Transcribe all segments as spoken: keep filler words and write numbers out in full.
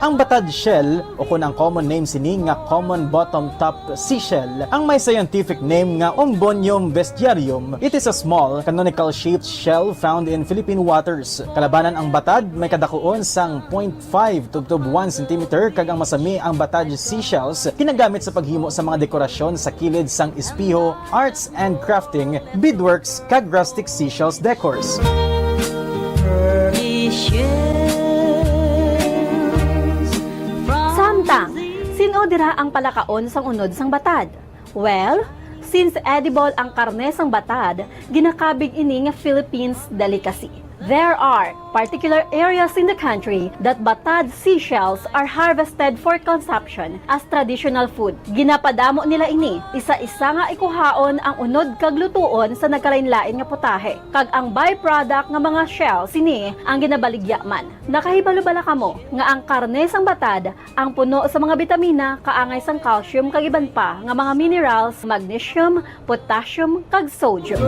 Ang batad shell, o kon ang common name sini nga common bottom-top seashell, ang may scientific name nga Umbonium vestiarium. It is a small, canonical-shaped shell found in Philippine waters. Kalabanan ang batad, may kadakuon sang point five tubtob one centimeter, kag ang masami ang batad seashells ginagamit sa paghimo sa mga dekorasyon sa kilid sang espeho, arts and crafting, beadworks, kag rustic seashells decors. Samtang, sin-o dira ang palakaon sang unod sang batad? Well, since edible ang karne sang batad, ginakabig ini nga Philippines delicacy. There are particular areas in the country that batad seashells are harvested for consumption as traditional food. Ginapadamo nila ini, isa-isa nga ikuhaon ang unod kag lutuon sa nagkalainlain nga putahe, kag ang byproduct nga mga shell sini ang ginabaligya man. Nakahibalo bala kamo nga ang karne sang batad ang puno sa mga bitamina, kaangay sang calcium kag iban pa nga mga minerals, magnesium, potassium, kag sodium.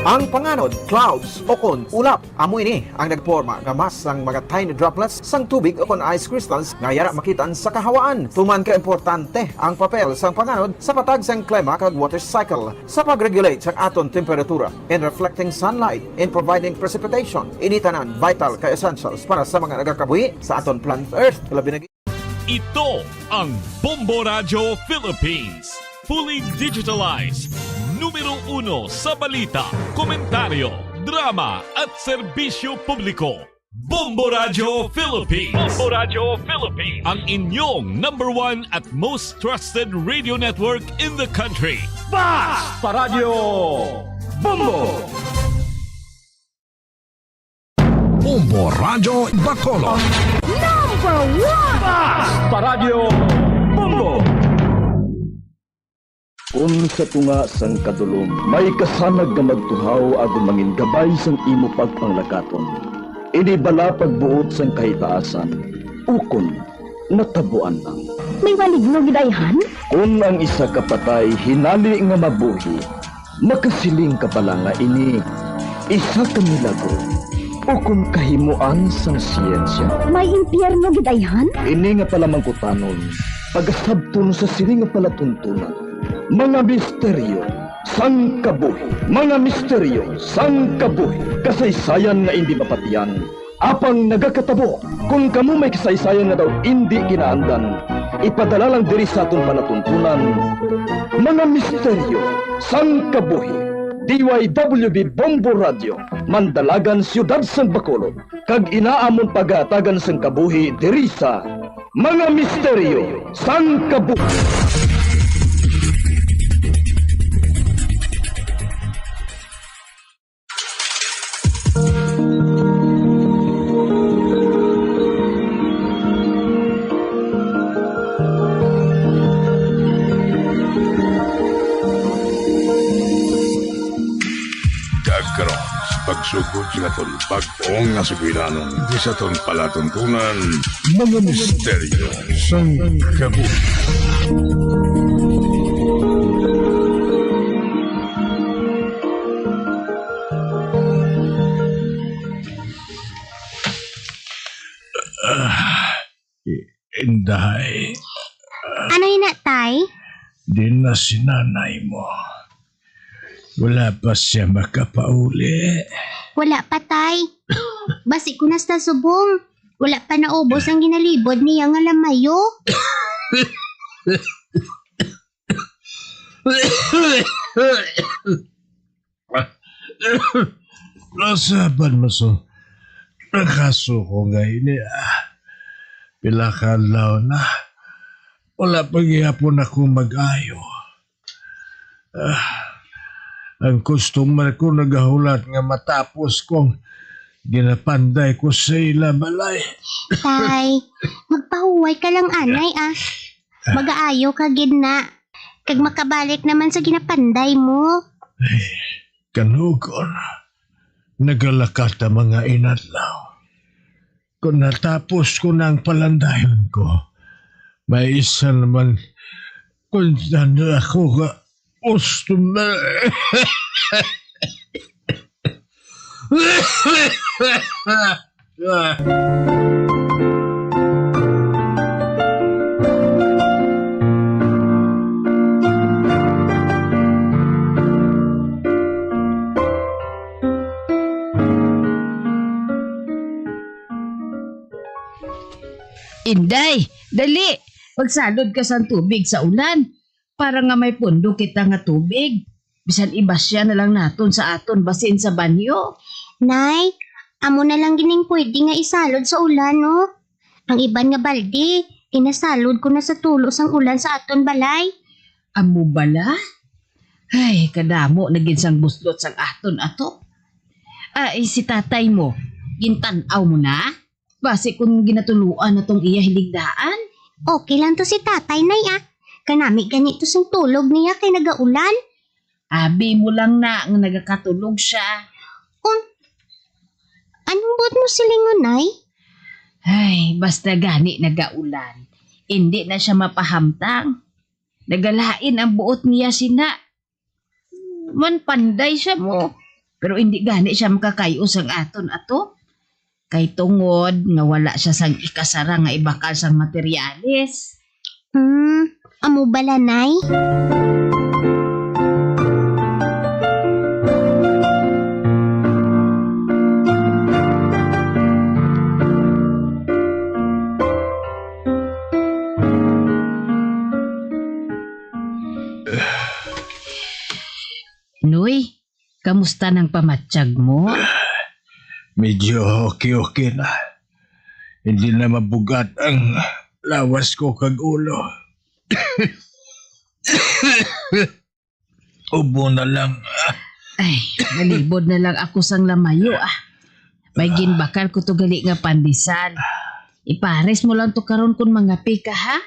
Ang panganod, clouds, o kon ulap, amo ini ang nagporma nga mass sang mga tiny droplets sang tubig o kon ice crystals nga yara makit-an sa kahawaan. Tuman ka importante ang papel sang panganod sa patag sang klima kag water cycle, sa pag-regulate sang aton temperatura, in reflecting sunlight, in providing precipitation. Ini tanan vital kag essentials para sa mga nagakabuhi sa aton planet Earth, labi na Ito ang Bombo Radyo Philippines. Fully digitalized. Numero uno sa balita, komentaryo, drama, at serbisyo publiko. Bombo Radyo Philippines. Bombo Radyo Philippines. Ang inyong number one at most trusted radio network in the country. Basta Radyo Bombo! Bombo Radyo Bacolod. Number one! Basta Radyo Bombo! Kon sa tunga sang kadulom may kasanag nga magtuhaw agud mangin gabay sang imo pagpanglakaton, ini bala pagbuot sang kahitaasan, ukon natabuan lang. May maligno gid ayhan? Kon ang isa ka patay hinali nga mabuhi, makasiling ka bala nga ini isa ka milagro ukon kahimoan sang siyensya? May impyerno gid ayhan? Ini nga palamangkutanon pagasabton sa sini nga palatuntunan, mga misteryo sang kabuhi. Mga misteryo sang kabuhi, kasaysayan nga indi mapatian, apang nagakatabo. Kon kamo may kasaysayan nga daw indi kinaandan, ipadala lang diri sa aton palatuntunan, mga misteryo sang kabuhi. D Y W B Bombo Radio, Mandalagan, Siyudad sang Bacolod, kag ina amon pagahatagan sang kabuhi diri sa mga misteryo sang kabuhi. Kag karon, sa pagsugod sa aton bag-o nga sugilanon, sa aton palatuntunan, mga misteryo sang kabuhi. Ah, Inday. Ano ina, tay? Di na si nanay mo. Wala pa siya makapauli. Wala pa, tay. Basi ko na sa subong. Wala pa naubos ang ginalibod niya nga lamayo. Nasaban mo so nakaso ko nga ini, ah. Pila ka adlaw na. Wala pa gihapon ako mag-ayo. Ah, ang customer ko nagahulat nga matapos kong ginapanday ko sa ila balay. Tay, magpahuway ka lang anay, ah. Mag-aayo ka gid na. Kag makabalik naman sa ginapanday mo. Ay, kanugon. Nagalakat ang mga inadlaw. Kung natapos ko na ang palandayon ko, may isa naman Kung saan ako ka customer. Inday, dali! Magsalod ka sang tubig sa ulan para nga may pundo kita nga tubig. Bisan ibasya na lang naton sa aton basin sa banyo. Nay, amo na lang gining pwede nga isalod sa ulan, no? Ang iban nga balde, inasalod ko na sa tulo sang ulan sa aton balay. Amo bala? Ay, kadamo na gid sang buslot sang aton ato. Ay, si tatay mo, gintan-aw mo na? Basi kung ginatuluan na tong iya hiligdaan. Okay lang to si tatay, nay, ah. Kanami gani to sing tulog niya kay nagaulan. Abi mo lang na nga nagakatulog siya. Um, anong buot mo silingon, nay? Ay, basta gani nagaulan. Hindi na siya mapahamtang. Nagalain ang buot niya sina. Man panday siya mo. Pero hindi gani siya makakay-o sang aton ato. Kay tungod nga wala siya sang ikasara nga ibakal sang materyales. Hmm, amo bala, nay? Noy, kamusta nang pamatyag mo? Medyo okay-okay na. Hindi na mabugat ang lawas ko kag ulo. Ubo na lang. Ay, nalibod na lang ako sang lamayo, ah. May ginbakal ko to gali nga pandesal. Ipares mo lang to karon kun mangape ka, ha?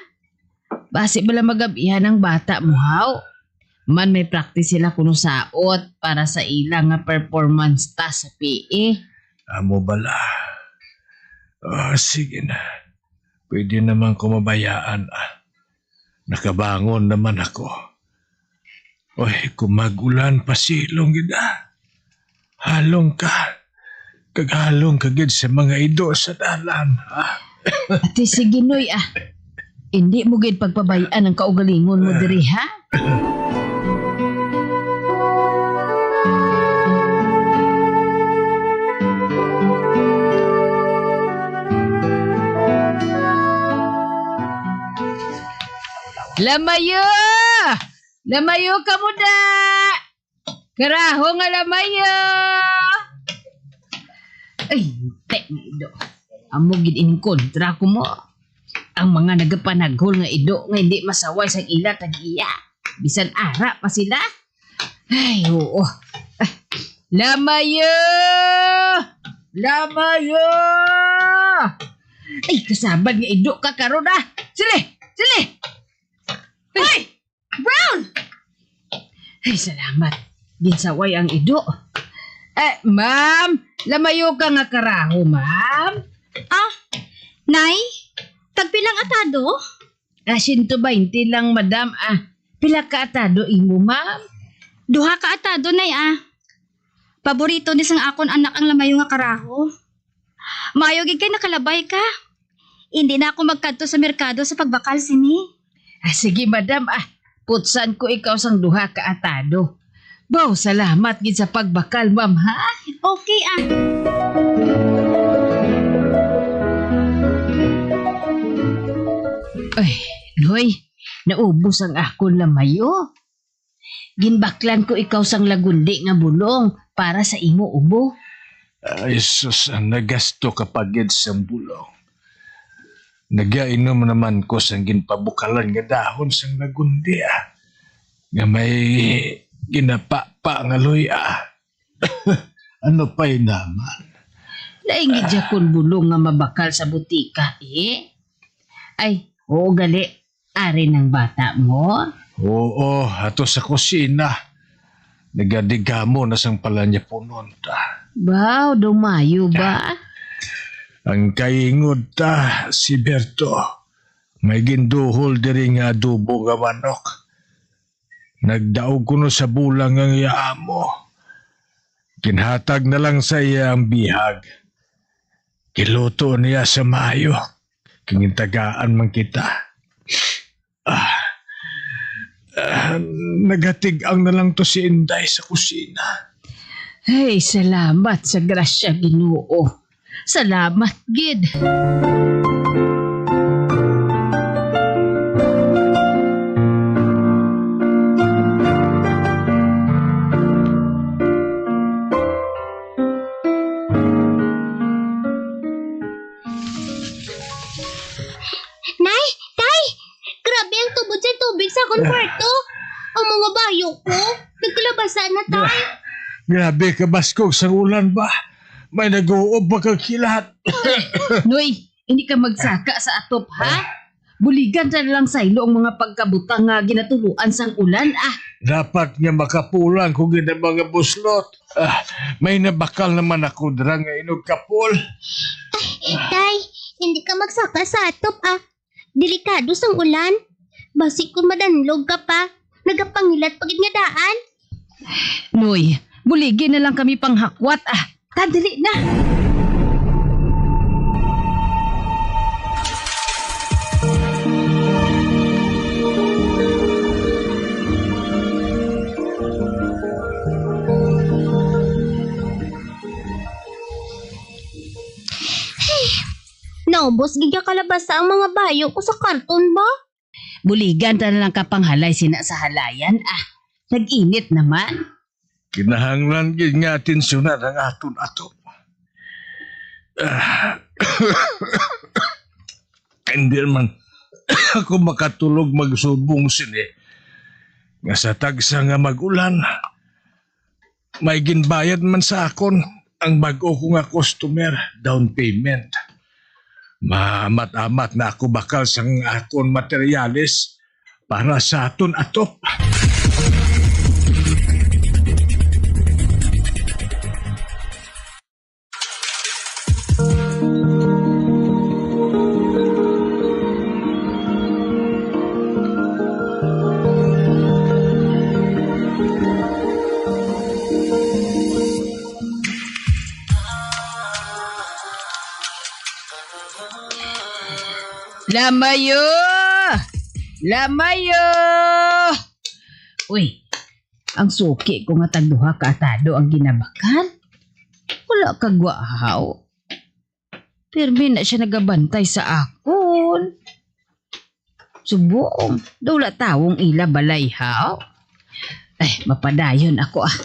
Basi bala magabihan ang bata mo, haw? Man may practice sila kuno saot para sa ila nga performance test sa P E. Amo bala? Ah, sige na. Pwede naman ko mabayaan, ah. Nakabangon naman ako. Oy, kung mag-ulan, pasilong gid, ah. Halong ka. Kag halong ka gid sa mga ido sa dalan, ha? Ate, sige, Noy, ah. Hindi mo gid pagpabay-an ang kaugalingon mo diri, ha? Lamayo! Lamayo kamo da! Karaho nga lamayo! Ay, te, nga ido. Amo gid ining kontra ko mo. Ang mga nagapanaghol nga ido nga hindi masaway sang ila tag-iya. Bisan ara pa sila. Ay, oo. Ah, lamayo! Lamayo! Ay, kasabad nga ido ka karon, ah. Sili! Sili! Hoy! Brown! Ay, salamat. Ginsaway ang ido. Eh, ma'am, lamayo ka nga karaho, ma'am. Ah, Nay, tagpilang atado? Ah, siyento baynte lang, madam. Ah, pila ka atado imo, ma'am? Duha ka atado, Nay, ah. Paborito ni sang akon anak ang lamayo nga karaho. Maayo gid kay nakalabay ka. Indi na ako magkadto sa merkado sa pagbakal sini. Ah, sige, madam. Ah, putsan ko ikaw sang duha ka atado. Baw, salamat gid sa pagbakal, ma'am, ha? Okay, ah. Ay, Noy, naubos ang akon lamayo. Ginbaklan ko ikaw sang lagundi nga bulong para sa imo ubo. Ay, sus, ang nagasto ka pa gid sang bulong. Nagainom naman ko sang ginpabukalan nga dahon sang lagundi, ah, nga may ginapapa nga luy-a. Ano pa'y naman? Lain gid siya kun bulong nga mabakal sa butika, eh. Ay, oo, gali. Ari nang bata mo? Oo, ato sa kusina. Nagadigamo na sang palanyapunon ta. Baw, dumayo ba? Ang kaingod ta, si Berto. May ginduhol diri nga adobo nga manok. Nagdaog kuno sa bulang ang iya amo. Ginhatag na lang sa iya ang bihag. Giluto niya sa maayo. Kingintagaan man kita. Ah, ah, nagatig-ang na lang to si Inday sa kusina. Ay, salamat sa grasya, Ginoo. Salamat gid. Nay, tay, grabe ang tubod sa tubig sa akon kwarto. Ang mga bayo ko, nagkalabasa na, tay. Gra-, grabe ka baskog sang ulan ba? May nag-uuob ba kag kilat? Noy, hindi ka magsaka sa atop, ha? Buligan ta na lang saylo ang mga pagkabutang nga ginatuluan sang ulan, ah. Dapat nga makapulang ko gid ang mga buslot. Ah, may nabakal naman ako dira nga inugkapol. Tay, hindi ka magsaka sa atop, ah. Delikado sang ulan. Basi kung madanlog ka pa, nagapangilat pa gid nga daan. Noy, buligi na lang kami panghakwat, ah. Ta, dali na. Naubos gid nga kalabasa ang mga bayo ko sa karton ba? Buligan ta na lang ka panghalay sina sa halayan, ah. Nag-init naman. Kinahanglan gid nga atensyonan ang aton atop. Ah, hindi man ako makatulog magsubong sini nga sa tagsa nga mag-ulan. May ginbayad man sa akon ang bag-o ko nga customer, down payment. Maamat-amat na ako bakal sang akon materyales para sa aton atop. Lamayo! Lamayo! Uy, ang suki ko nga tagduha ka atado ang ginabakan. Wala kagwa, haw. Pirmi na siya nagabantay sa akon. Subong, daw wala tawong ila balay, haw. Ay, mapadayon ako, ah.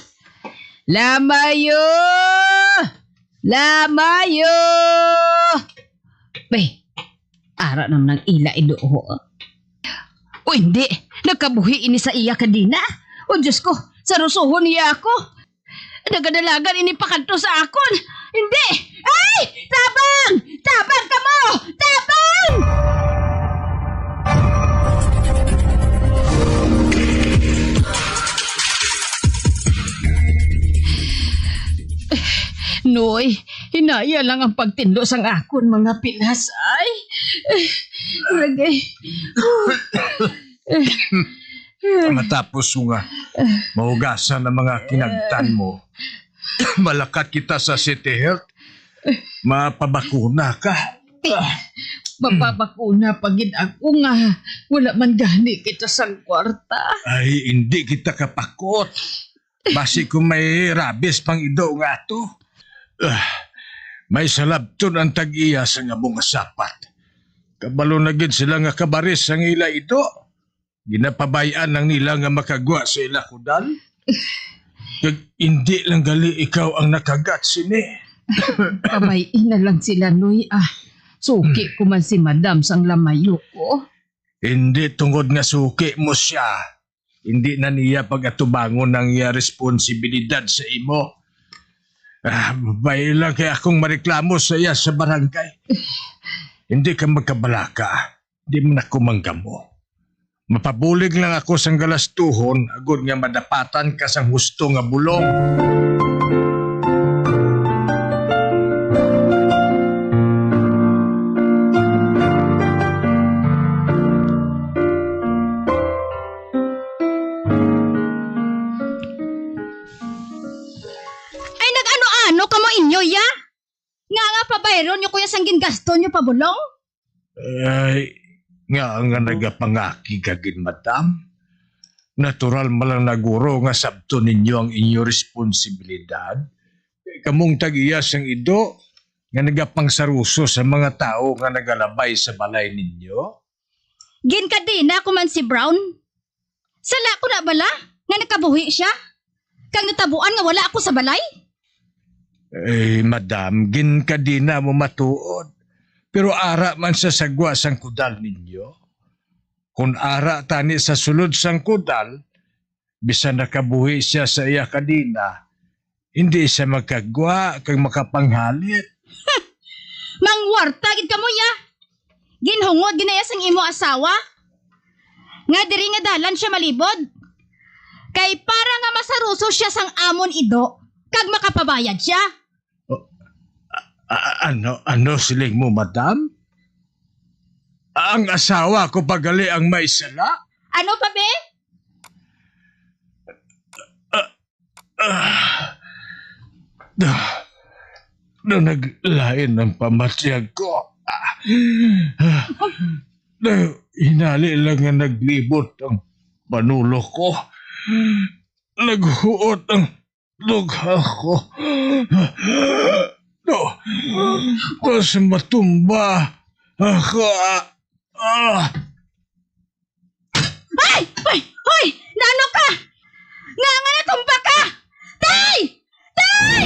Lamayo! Lamayo! Bay, ara naman ang ila iduho. O hindi, nagkabuhi ini sa iya kadina. O Diyos ko, sarusuhon niya ako. Nagadalagan ini pakadto sa akon. Hindi! Ay! Tabang! Tabang kamo! Tabang! Noy, hinaya lang ang pagtinlo sang akon mga pilas. Ay! Lagay. Matapos ko nga mahugasan ang mga kinagtan mo, malakat kita sa City Health. Mapabakuna ka. Mapabakuna pa gid ako nga wala man gani kita sang kwarta. Ay, hindi kita kapakot. Basi kung may rabies pang ido nga ato. Ah, may salabton ang tag-iya sa nga mga sapat. Kabalo na gid sila nga kabaris ang ila ido. Ginapabay-an lang nila nga makagwa sa ila kudal. Kag indi lang gali ikaw ang nakagat sini. Pabay-i na lang sila, Noy, ah. Suki ko man si Madam sang lamayo ko. Hindi tungod nga suki mo siya, hindi na niya pag-atubangon ang iya responsibilidad sa imo. Ah, bay lang kay akong mareklamo sa iya sa barangay. Hindi ka magkabalaka. Di man ako manggamo. Mapabulig lang ako sang galastuhon agod nga madapatan ka sang husto nga bulong. kamo inyo, ya? Nga nga pabayron nyo ko ya sang gingasto nyo pa bulong? Ay, nga nga nagapangaki ka gid, madam. Natural man lang na guro nga sabton ninyo ang inyo responsibilidad. Kamong tag-iya sang ido nga nagapangsaruso sa mga tawo nga nagalabay sa balay ninyo. Ginkadena ko man si Brown. Sala ko na bala nga nakabuhi sia, kag natabuan nga wala ako sa balay? Eh, madam, ginkadena mo matuod. Pero ara man sa sagwa sang kudal ninyo. Kon ara tani sa sulod sang kudal, bisan nakabuhi sia sa iya kadena, hindi sia magkagwa kag makapanghalit. Mangwarta gid kamo, ya. Ginhungod gid na iya sang imo asawa nga diri nga dalan sia malibod, kay para nga masaruso sia sang amon ido kag makapabayad sia. A-, a-, ano, ano siling mo, madam? Ang asawa ko pa gali ang may sala? Ano pa, be? Ah, ah, ah, na naglain ang pamatyag ko. Ah, ah, na hinali lang nga naglibot ang panulo ko. Naghuot ang dugha ko. No, basta matumba ako. Ah, ah. Ay! Ay! Hoy! Naano ka? Nga nga natumba ka? Tay! Tay!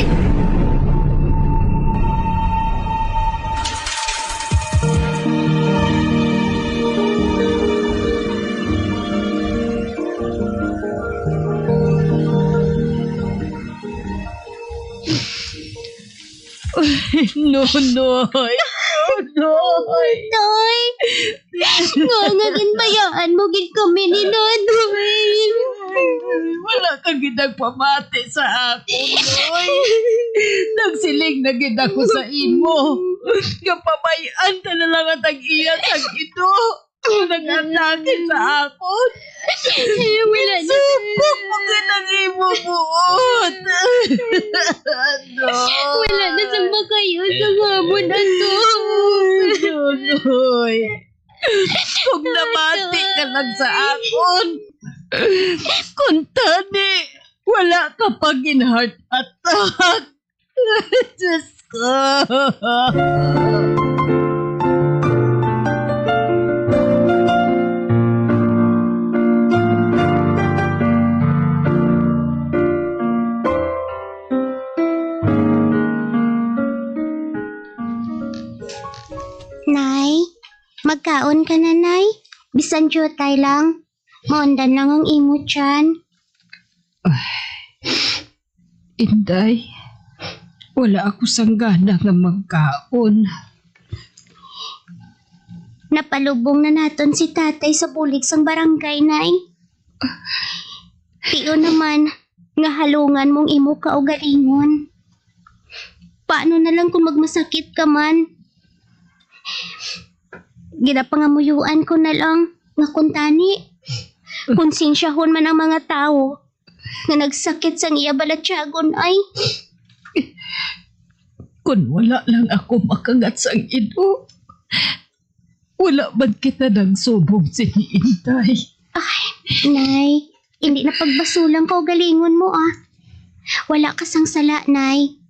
Nonoy! Nonoy! Tay! Nga nga ginbayaan mo gid kami ni Nonoy. Wala ka gid nagpamati sa akon, Noy. Nagsiling na gid ako sa imo nga pabay-an ta na lang ang tag-iya sang ido. Nag-atake sa akon. Wala na. Subok mo gid ang imo buot. Ano? Wala na sang makayo sa hamon ato. Nonoy. Kung namati ka lang sa akon, kung tani, wala ka pa gin-heart attack. Diyos ko. Nay, magkaon ka na, Nay. Bisan diutay lang. Maundan lang ang imo tiyan. Ay, Inday, wala ako sang gana nga magkaon. Napalubong na naton si tatay sa bulig sang barangay, Nay. Tion naman nga halungan mong imo kaugalingon. Paano na lang kung magmasakit ka man? Ginapangamuyoan ko na lang nga kuntani, konsensyahon man ang mga tawo nga nagsakit sang iya balatyagon, ay. Kun wala lang ako makagat sang ido, wala man kita nagsubong sini, Inday. Ay, Nay, hindi na pagbasulang kaugalingon mo, ah. Wala ka sang sala, Nay.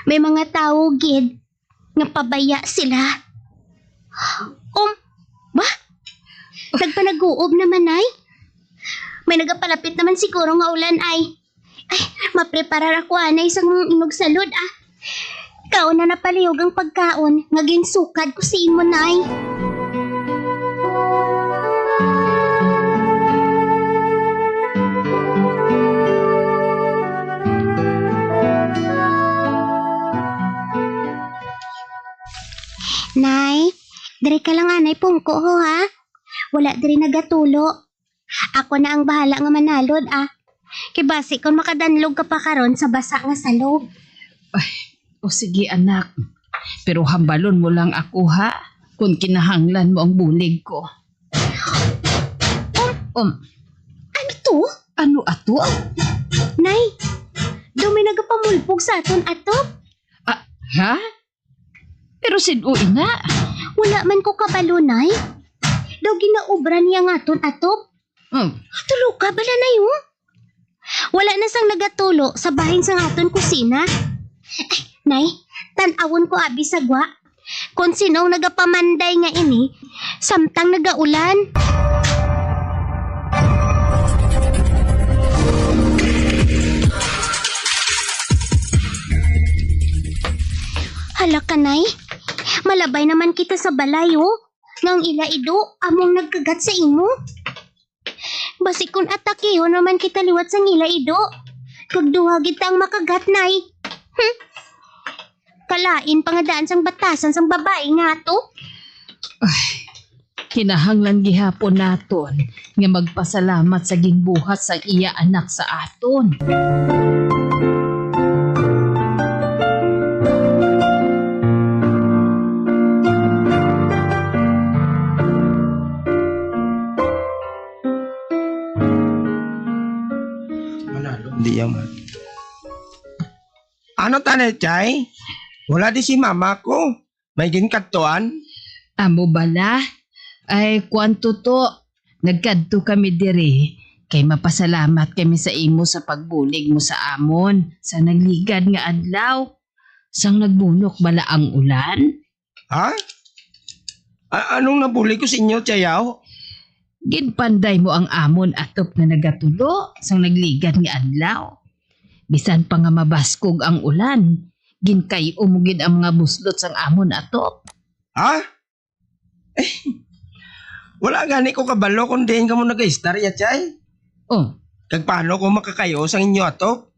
May mga tawo gid nga pabaya sila. Um, ba? Nagpanag-uob naman, ay. May nagapalapit naman siguro nga ulan, ay. Ay, mapreparar ako anay sang mga inugsalod, ah. Kauna na palihog ang pagkaon nga ginsukad ko sa imo, Nay. Nay, diri ka lang anay pungko ho, ha? Wala diri nagatulo. Ako na ang bahala nga manalod, ah. Kay basi kon makadanlog ka pa karon sa basa nga salog. Ay, o sige, anak. Pero hambalon mo lang ako, ha, kung kinahanglan mo ang bulig ko. Um, um. Ano to? Ano ato? Nay, daw may nagapamulpog sa aton atop. Ha? Pero sin-o ina? Wala man ko kabalo, Nay. Daw ginaobra niya nga aton atop. Hmm. Tulo ka bala, Nay, oh. Wala na sang nagatulo sa bahin sang aton kusina. Eh, Nay, tan-awon ko abi sa gwa. Kon sino ang nagapamanday nga ini, samtang nagaulan. Hala ka, Nay. Malabay naman kita sa balay, oh. Nga ang ila ido, among nagkagat sa imo. Basi kon atakihon naman kita liwat sang ila ido, kag duha gid ta ang makagat, Nay. Hmm. Kalain pa nga daan sang batasan sang babayi nga ato. Ay, kinahanglan gihapon naton nga magpasalamat sa ginbuhat sang iya anak sa aton. Manalo. Hindi yan, man. Ano, Tanay Chay? Wala di si mama ko. May ginkadtuan? Amo bala? Ay, kwan, Toto. Nagkadto kami diri kay mapasalamat kami sa imo sa pagbulig mo sa amon sa nagligad nga adlaw, sang nagbunok bala ang ulan. Ha? A-, anong nabulig ko sa inyo, Chayaw? Ginpanday mo ang amon atop nga nagatulo sang nagligad nga adlaw. Bisan pa nga mabaskog ang ulan, ginkay-o mo gid ang mga buslot sang amon atop. Ha? Eh, wala gani ko kabalo kung diin kamo nag-istorya, Chay. Oh. Kag paano ko makakayo sang inyo atop?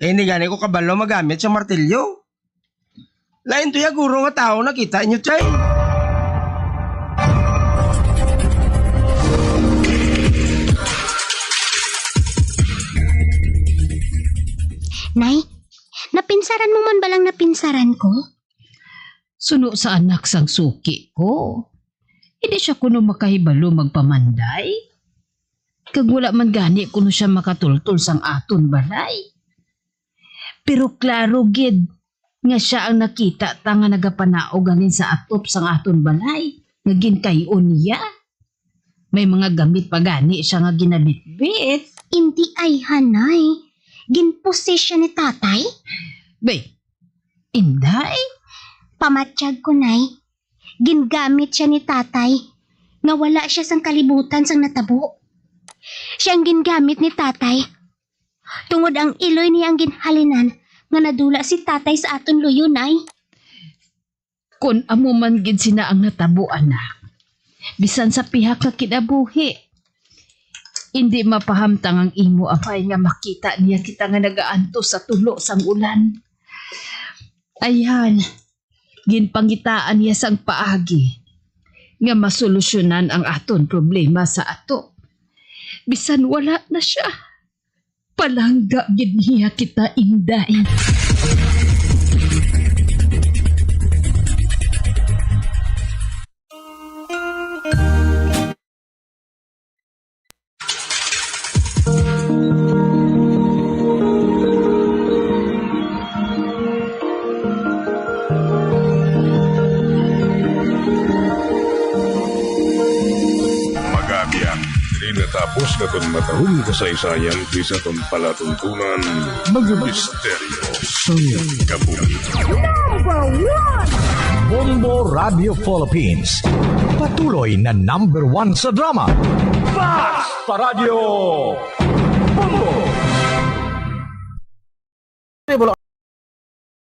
Eh, hindi gani ko kabalo magamit sa martilyo. Lain to ya guro nga tao nakita inyo, Chay. Nay, napinsaran mo man balang napinsaran ko? Suno sa anak sang suki ko. Hindi siya kuno makahibalo magpamanday. Kag wala man gani kuno siya makatultol sang aton balay. Pero klaro gid nga sia ang nakita ta nga nagapanaog halin sa atop sang aton balay nga ginkay-on niya. May mga gamit pa gani sia nga ginabitbit. Indi ay, hanay. Ginposes siya ni tatay? Bay, inday? Pamatyag ko, nay. Gingamit siya ni tatay nga wala siya sang kalibutan sang natabo. Siya ang gingamit ni tatay. Tungod ang iloy niya ang ginhalinan nga nadula si tatay sa aton luyo, nay. Kon amo man gid sina ang natabo, anak, bisan sa pihak nga kinabuhi, indi mapahamtang ang imo amay nga makita niya kita nga nagaantos sa tulo sang ulan. Ayhan, ginpangitaan niya sang paagi nga masolusyonan ang aton problema sa ato. Bisan wala na siya, palangga gid niya kita, inday. Mga abyan, diri natapos naton matahong kasaysayan, sa aton palatuntunan, mga misteryo sang kabuhi. Number one! Bombo Radio Philippines, patuloy na number one sa drama. Basta Radyo Bombo! Bulacan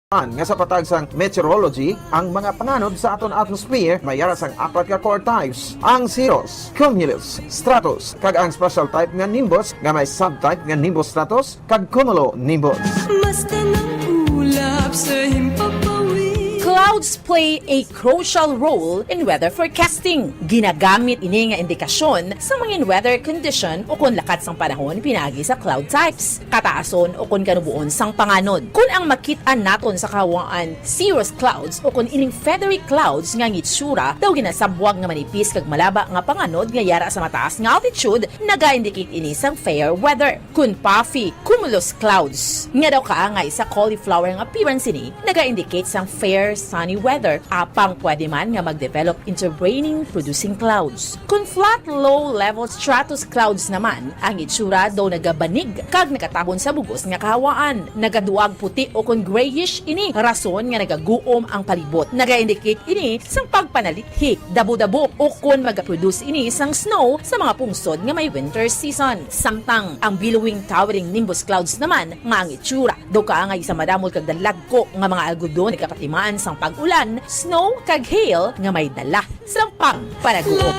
nga sa patag sang meteorology, ang mga panganod sa aton atmosphere may ara sang apat ka core types, ang cirrus, cumulus, stratus, kag ang special type nga nimbus nga may subtype nga nimbus stratus kag cumulonimbus. Mas tanang ulap sa himpapawid. Clouds play a crucial role in weather forecasting. Ginagamit ini nga indikasyon sa mga weather condition o kon lakat sang panahon pinaagi sa cloud types, kataason o kon kanuboon sang panganod. Kon ang makit-an naton sa kahawaan cirrus clouds o kon ining feathery clouds nga ang itsura daw ginasabwag nga manipis kag malaba nga panganod nga yara sa mataas nga altitude, naga-indicate ini sang fair weather. Kon puffy cumulus clouds nga daw kaangay sa cauliflower nga appearance ini, naga-indicate sang fair sunny weather, apang pwede man nga mag-develop into raining producing clouds. Kon flat low-level stratus clouds naman, ang itsura daw nagabanig kag nagatabon sa bug-os nga kahawaan. Nagaduag puti o kon grayish ini, rason nga nagaguom ang palibot. Naga-indicate ini sang pagpanalithi, dabo-dabo, o kon magaproduce ini sang snow sa mga pungsod nga may winter season. Samtang ang billowing towering nimbus clouds naman nga ang itsura daw kaangay sa madamol kag dalagko nga mga algodon nagapatimaan sang pag-ulan, snow, kag hail nga may dala sang pagpanaguot.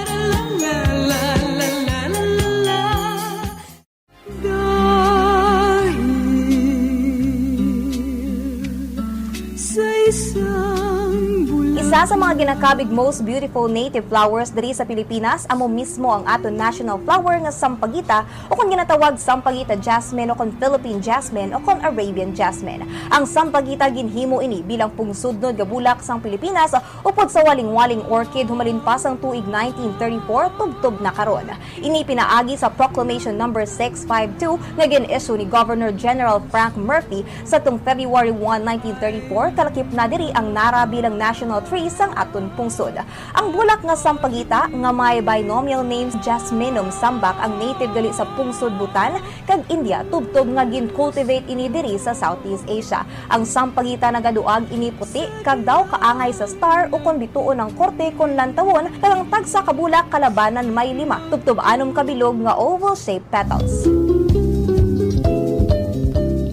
Dahil sa isang bulaklak. Isa sa mga ginakabig most beautiful native flowers diri sa Pilipinas amo mismo ang aton national flower nga sampagita, o kon ginatawag sampagita jasmine, o kon Philippine jasmine, o kon Arabian jasmine. Ang sampagita, ginhimo ini bilang pungsudnod nga bulak sang Pilipinas upod sa walingwaling orchid humalin pa sang tuig nineteen thirty-four tubtob na karon. Ini pinaagi sa Proclamation Number six five two nga gin-issue ni Governor General Frank Murphy sadtong February one, nineteen thirty-four, kalakip na diri ang nara bilang national tree sang aton pungsod. Ang bulak nga sampagita nga may binomial name Jasminum sambac ang native gali sa pungsod Bhutan kag India, tubtob nga gin-cultivate ini diri sa Southeast Asia. Ang sampagita nagaduag ini puti kag daw kaangay sa star, ukon bituon ang korte kon lantawon, kag ang tagsa ka bulak kalabanan may lima, tubtob anom ka bilog nga oval-shaped petals.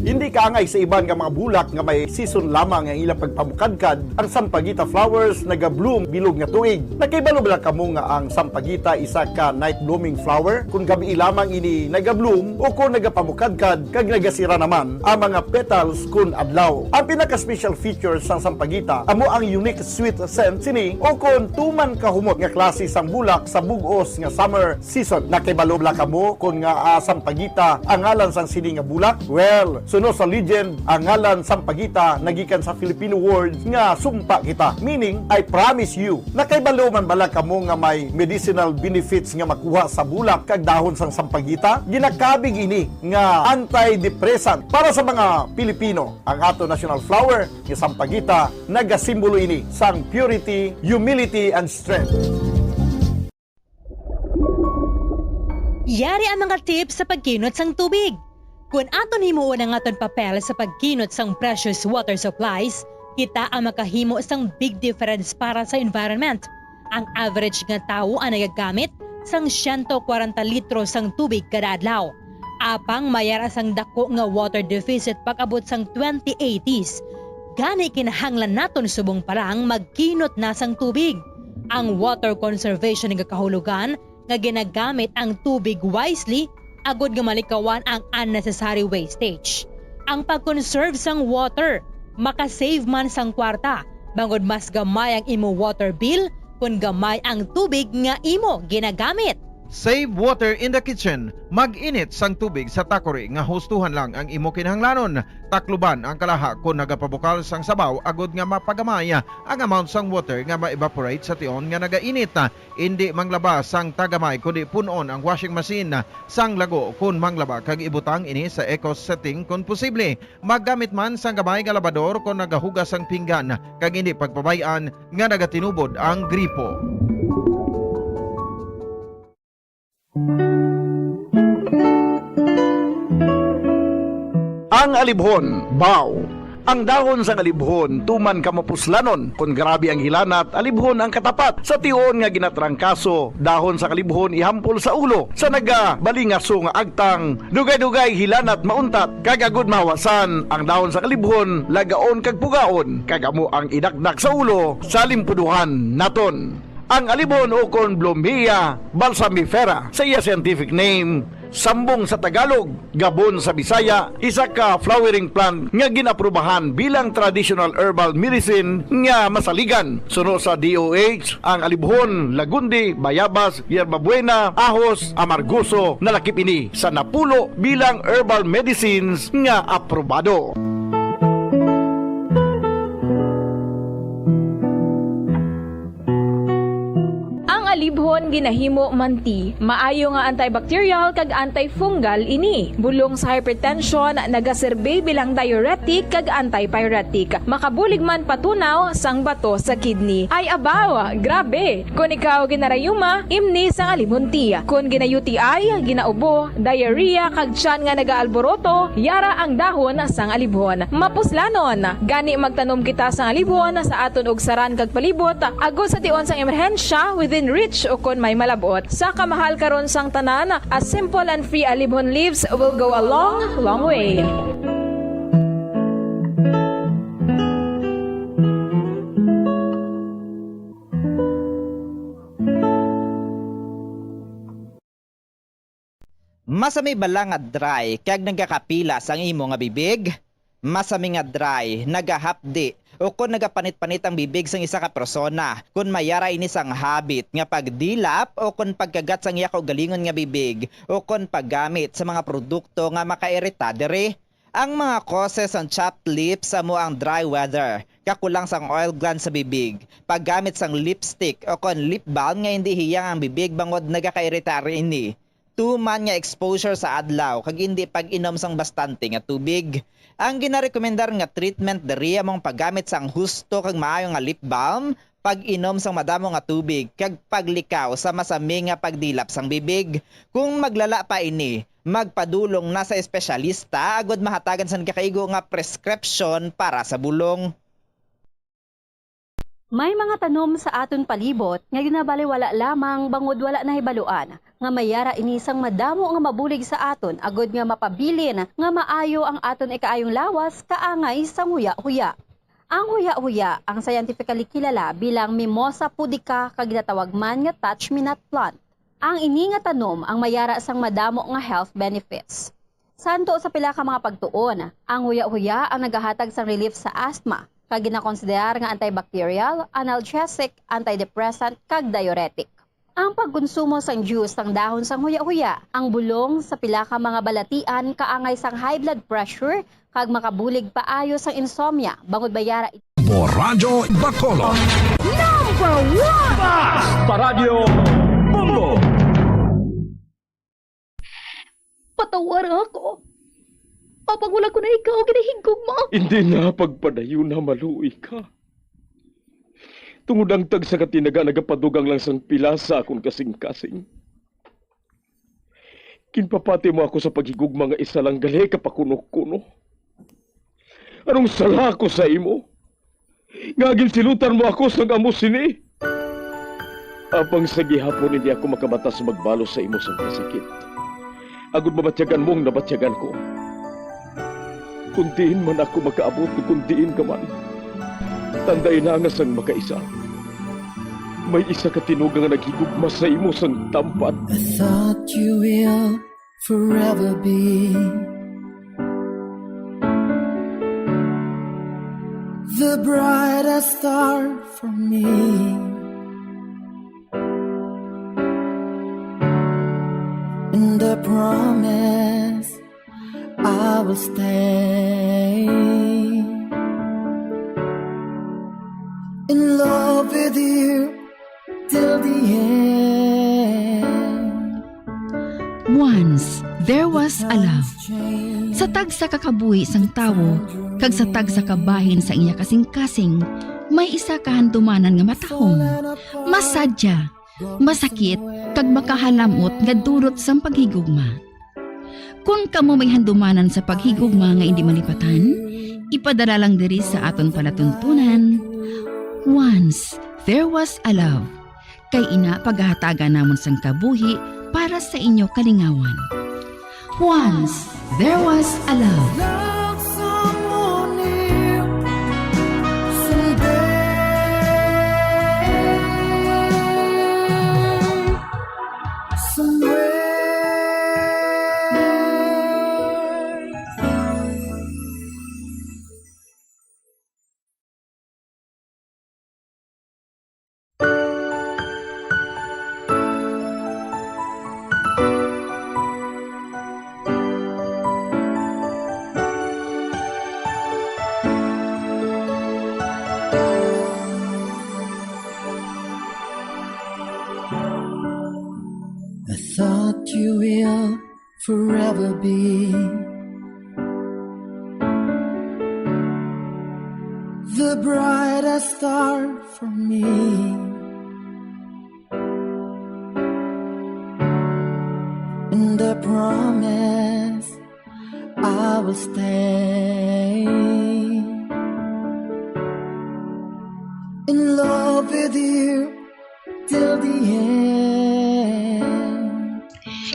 Hindi kaangay sa iban nga mga bulak nga may season lamang ang ilang pagpamukadkad, ang sampagita flowers naga-bloom bilog nga tuig. Nakahibalo bala kamo nga ang sampagita isa ka night blooming flower? Kon gabii lamang ini naga-bloom, o kon nagapamukadkad kag nagasira naman ang mga petals kon adlaw. Ang pinaka-special feature sang sampagita amo ang unique sweet scent sini, o kon tuman kahumot nga klase sang bulak sa bug-os nga summer season. Nakahibalo bala kamo kon ngaa sampagita ang ngalan sang sini nga bulak? Well, suno sa legend, ang ngalan sampagita nagikan sa Filipino word nga sumpa kita, meaning I promise you. Nakahibalo man bala kamo nga may medicinal benefits nga makuha sa bulak kag dahon sang sampagita? Ginakabig ini nga antidepressant para sa mga Pilipino. Ang ato national flower nga sampagita nagasimbolo ini sang purity, humility, and strength. Yari ang mga tips sa pagkinot sang tubig. Kon aton himuon ang aton papel sa pagkinot sang precious water supplies, kita ang makahimo sang big difference para sa environment. Ang average nga tawo ang nagagamit sang siyento kwarenta litro sang tubig kada adlaw. Apang may ara sang dako nga water deficit pag-abot sang twenty eighties. Gani kinahanglan naton subong pa lang magkinot na sang tubig. Ang water conservation nagakahulugan nga ginagamit ang tubig wisely agod nga malikawan ang unnecessary wastage. Ang pag-conserve sang water makasave man sang kwarta, bangod mas gamay ang imo water bill kon gamay ang tubig nga imo ginagamit. Save water in the kitchen. Mag-init sang tubig sa takori nga hustuhan lang ang imo kinahanglanon. Takluban ang kalaha kon nagapabukal sang sabaw agod nga mapagamay ang amount sang water nga ma-evaporate sa tion nga nagainit. Indi manglaba sang tagamay, kundi pun-on ang washing machine sang lago kon manglaba kag ibutang ini sa eco setting kon posible. Maggamit man sang gamay nga labador kon nagahugas sang pinggan, kag indi pagpabay-an nga nagatinubod ang gripo. Ang alibhon, baw. Ang dahon sang alibhon tuman ka mapuslanon. Kon grabe ang hilanat, alibhon ang katapat. Sa tion nga ginatrangkaso, dahon sang alibhon ihampol sa ulo. Sa nagabalingaso nga agtang, dugay-dugay hilanat mauntat. Kag agud mahawasan, ang dahon sang alibhon lagaon kag pugaon, kag amo ang idakdak sa ulo sa limpuduhan naton. Ang alibhon ukon Blumea balsamifera sa iya scientific name, Sambong sa Tagalog, gabon sa Bisaya, isa ka flowering plant nga gin-aprubahan bilang traditional herbal medicine nga masaligan. Suno sa D O H, ang alibhon, lagundi, bayabas, yerbabuena, ahos, amargoso, nalakip ini sa napulo bilang herbal medicines nga aprobado. Ang alibhon ginahimo man tea. Maayo nga antibacterial kag antifungal ini. Bulong sa hypertension, nagaserbi bilang diuretic kag antipyretic. Makabulig man patunaw sang bato sa kidney. Ay abaw, grabe! Kon ikaw ginarayuma, imni sang alibhon tea. Kon gina-U T I, ginaubo, diarrhea, kag tiyan nga nagaalboroto, yara ang dahon sang alibhon. Mapuslanon, gani magtanom kita sang alibhon sa aton ugsaran kag palibot, agod sa tion sang emerhensya, within reach o kon may malab-ot. Sa kamahal karon sang tanan, a simple and free alibhon leaves will go a long, long way. Masami bala nga dry kag nagakapila sang imo nga bibig? Masami nga dry, nagahapdi, o kon nagapanit-panit ang bibig sang isa ka persona, kon may ara ini sang habit nga pagdilap o kon pagkagat sang iya kaugalingon nga bibig, o kon paggamit sa mga produkto nga makairita diri. Ang mga causes sang chapped lips amo ang dry weather, kakulang sang oil glands sa bibig, paggamit sang lipstick o kon lip balm nga indi hiyang ang bibig bangod nagakairita ini, tuman nga exposure sa adlaw kag indi pag-inom sang bastante nga tubig. Ang ginarekomendar nga treatment diri amo ang paggamit sang husto kag maayo nga lip balm, pag-inom sang madamo nga tubig, kag paglikaw sa masami nga pagdilap sang bibig. Kung maglala pa ini, magpadulong na sa espesyalista agud mahatagan sang nagakaigo nga prescription para sa bulong. May mga tanom sa aton palibot nga ginabaliwala lamang bangod wala nahibaluan nga may ara ini sang madamo nga mabulig sa aton agud nga mapabilin nga maayo ang aton ikaayong lawas kaangay sang huya-huya. Ang huya-huya, ang scientifically kilala bilang Mimosa pudica kag ginatawag man nga touch-me-not plant. Ang ini nga tanom ang may ara sang madamo nga health benefits. Santo sa pila ka mga pagtuon, ang huya-huya ang nagahatag sang relief sa asthma, kag ginakonsiderar nga antibacterial, analgesic, antidepressant, kag diuretic. Ang pagkonsumo sang juice sang dahon sang huya-huya, ang bulong sa pila ka mga balatian kaangay sang high blood pressure kag makabulig paayo sang insomnia bangod may ara. Radyo Bacolod. Number one! Basta Radyo Bombo! Patawara ako. Apang wala ko na ikaw ginahigugma. Hindi na pagpadayon na maluoy ka. Tungod ang tagsa ka tinaga nagapadugang lang sang pila sa akon kasing-kasing. Ginpapati mo ako sa paghigugma nga isa lang gali ka pakuno-kuno. Anong sala ko sa imo? Nga ginsilutan mo ako sang amo sini? Apang sa gihapon hindi ako makabatas magbalos sa imo sang kasakit, agud mabatyagan mo ang nabatyagan ko. Kung diin man ako makaabot, kung diin ka man, tandai na nga sang makaisa, may isa ka tinuga nga naghigugma sa imo sang tampad. I thought you will forever be the brightest star for me. And I promise I will stay in love with you till the end. Once there was a love. Sa tagsa ka kabuhi sang tawo kag sa tagsa ka bahin sa iya kasing-kasing, may isa ka handumanan nga matahom, masadya, masakit, kag makahalam-ot nga dulot sang paghigugma. Kon kamo may handumanan sa paghigugma nga indi malipatan, ipadala lang diri sa aton palatuntunan, Once There Was a Love, kay ina pagahatagan namon sang kabuhi para sa inyo kalingawan. Once There Was a Love. Love someone new someday, somewhere. be the brightest star for me. And I promise I will stay in love with you till the end.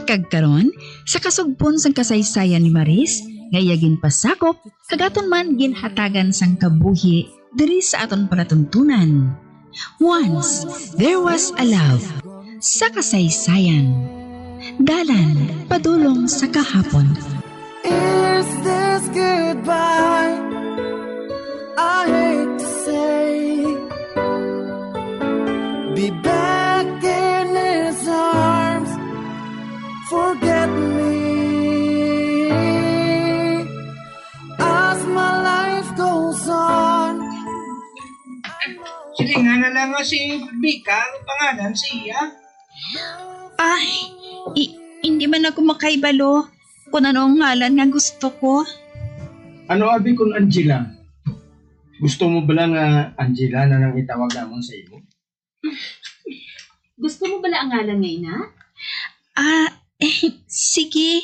Kag karon, sa kasugpon sang kasaysayan ni Maris, nga iya ginpasakop, kag aton man ginhatagan sang kabuhi diri sa aton palatuntunan. Once, there was a love. Sa kasaysayan. Dalan padulong sa kahapon. Is this goodbye? I hate to say. Be back in his arms. Forget me. As my life goes on. Silingan na lang nga si Rebecca ang pangalan sa iya. Ay, i-, hindi man ako makaibalo kung ano ang ngalan nga gusto ko. Ano abi kun Angela? Gusto mo bala nga Angela na lang itawag namon sa imo? Gusto mo bala ang ngalan nga ina? Ah, eh, sige.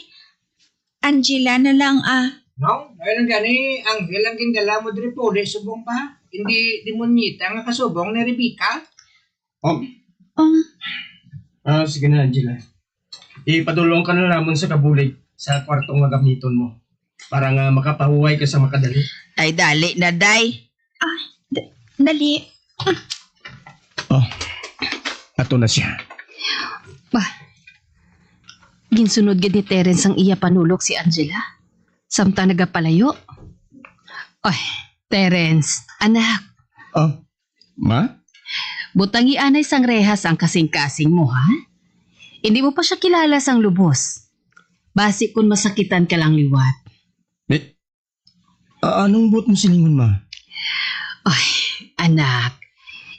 Angela na lang, ah. No? Ay lang gani, anghel ang gindala mo diri, puli subong pa. Hindi demonyita nga kasubong ni Rebecca? Oh. Um. Ah, sige na, Angela. Ipadulong ka na namon sa kabulig sa kwarto nga gamiton mo para nga makapahuway ka sa makadali. Ay, dali na, day. Ah, d-, dali. Oh, ato na siya. Ba, ginsunod gid ni Terence ang iya panulok si Angela, samtang nagapalayo. Oy, Terence, anak. Oh, ma? Butangi anay sang rehas ang kasing-kasing mo, ha? Hindi mo pa siya kilala sang lubos. Basi kun masakitan ka lang liwat. Ni, A-, anong buot mo silingon, ma? Ay, anak,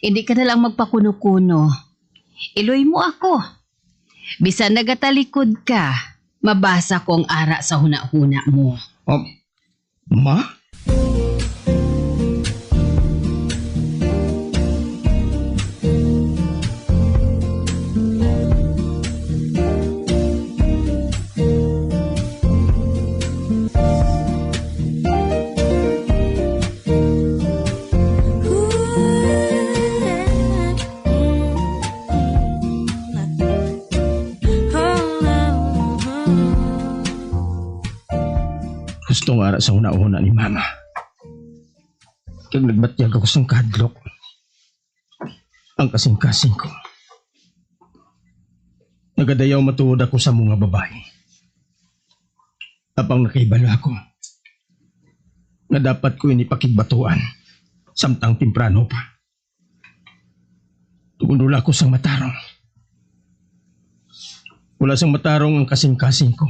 hindi ka na lang magpakuno-kuno. Iloy mo ako. Bisan nagatalikod ka, mabasa ko ang ara sa hunahuna mo. Um, ma? Gusto nga ara sa hunahuna ni Mama. Kag nagbatyag ako sang kahadlok. Ang kasingkasing ko. Nagadayaw matuod ako sa mga babayi. Apang nakahibalo ako nga dapat ko ini pakigbatuan samtang temprano pa. Tungod wala ko sang matarong. Wala sang matarong ang kasingkasing ko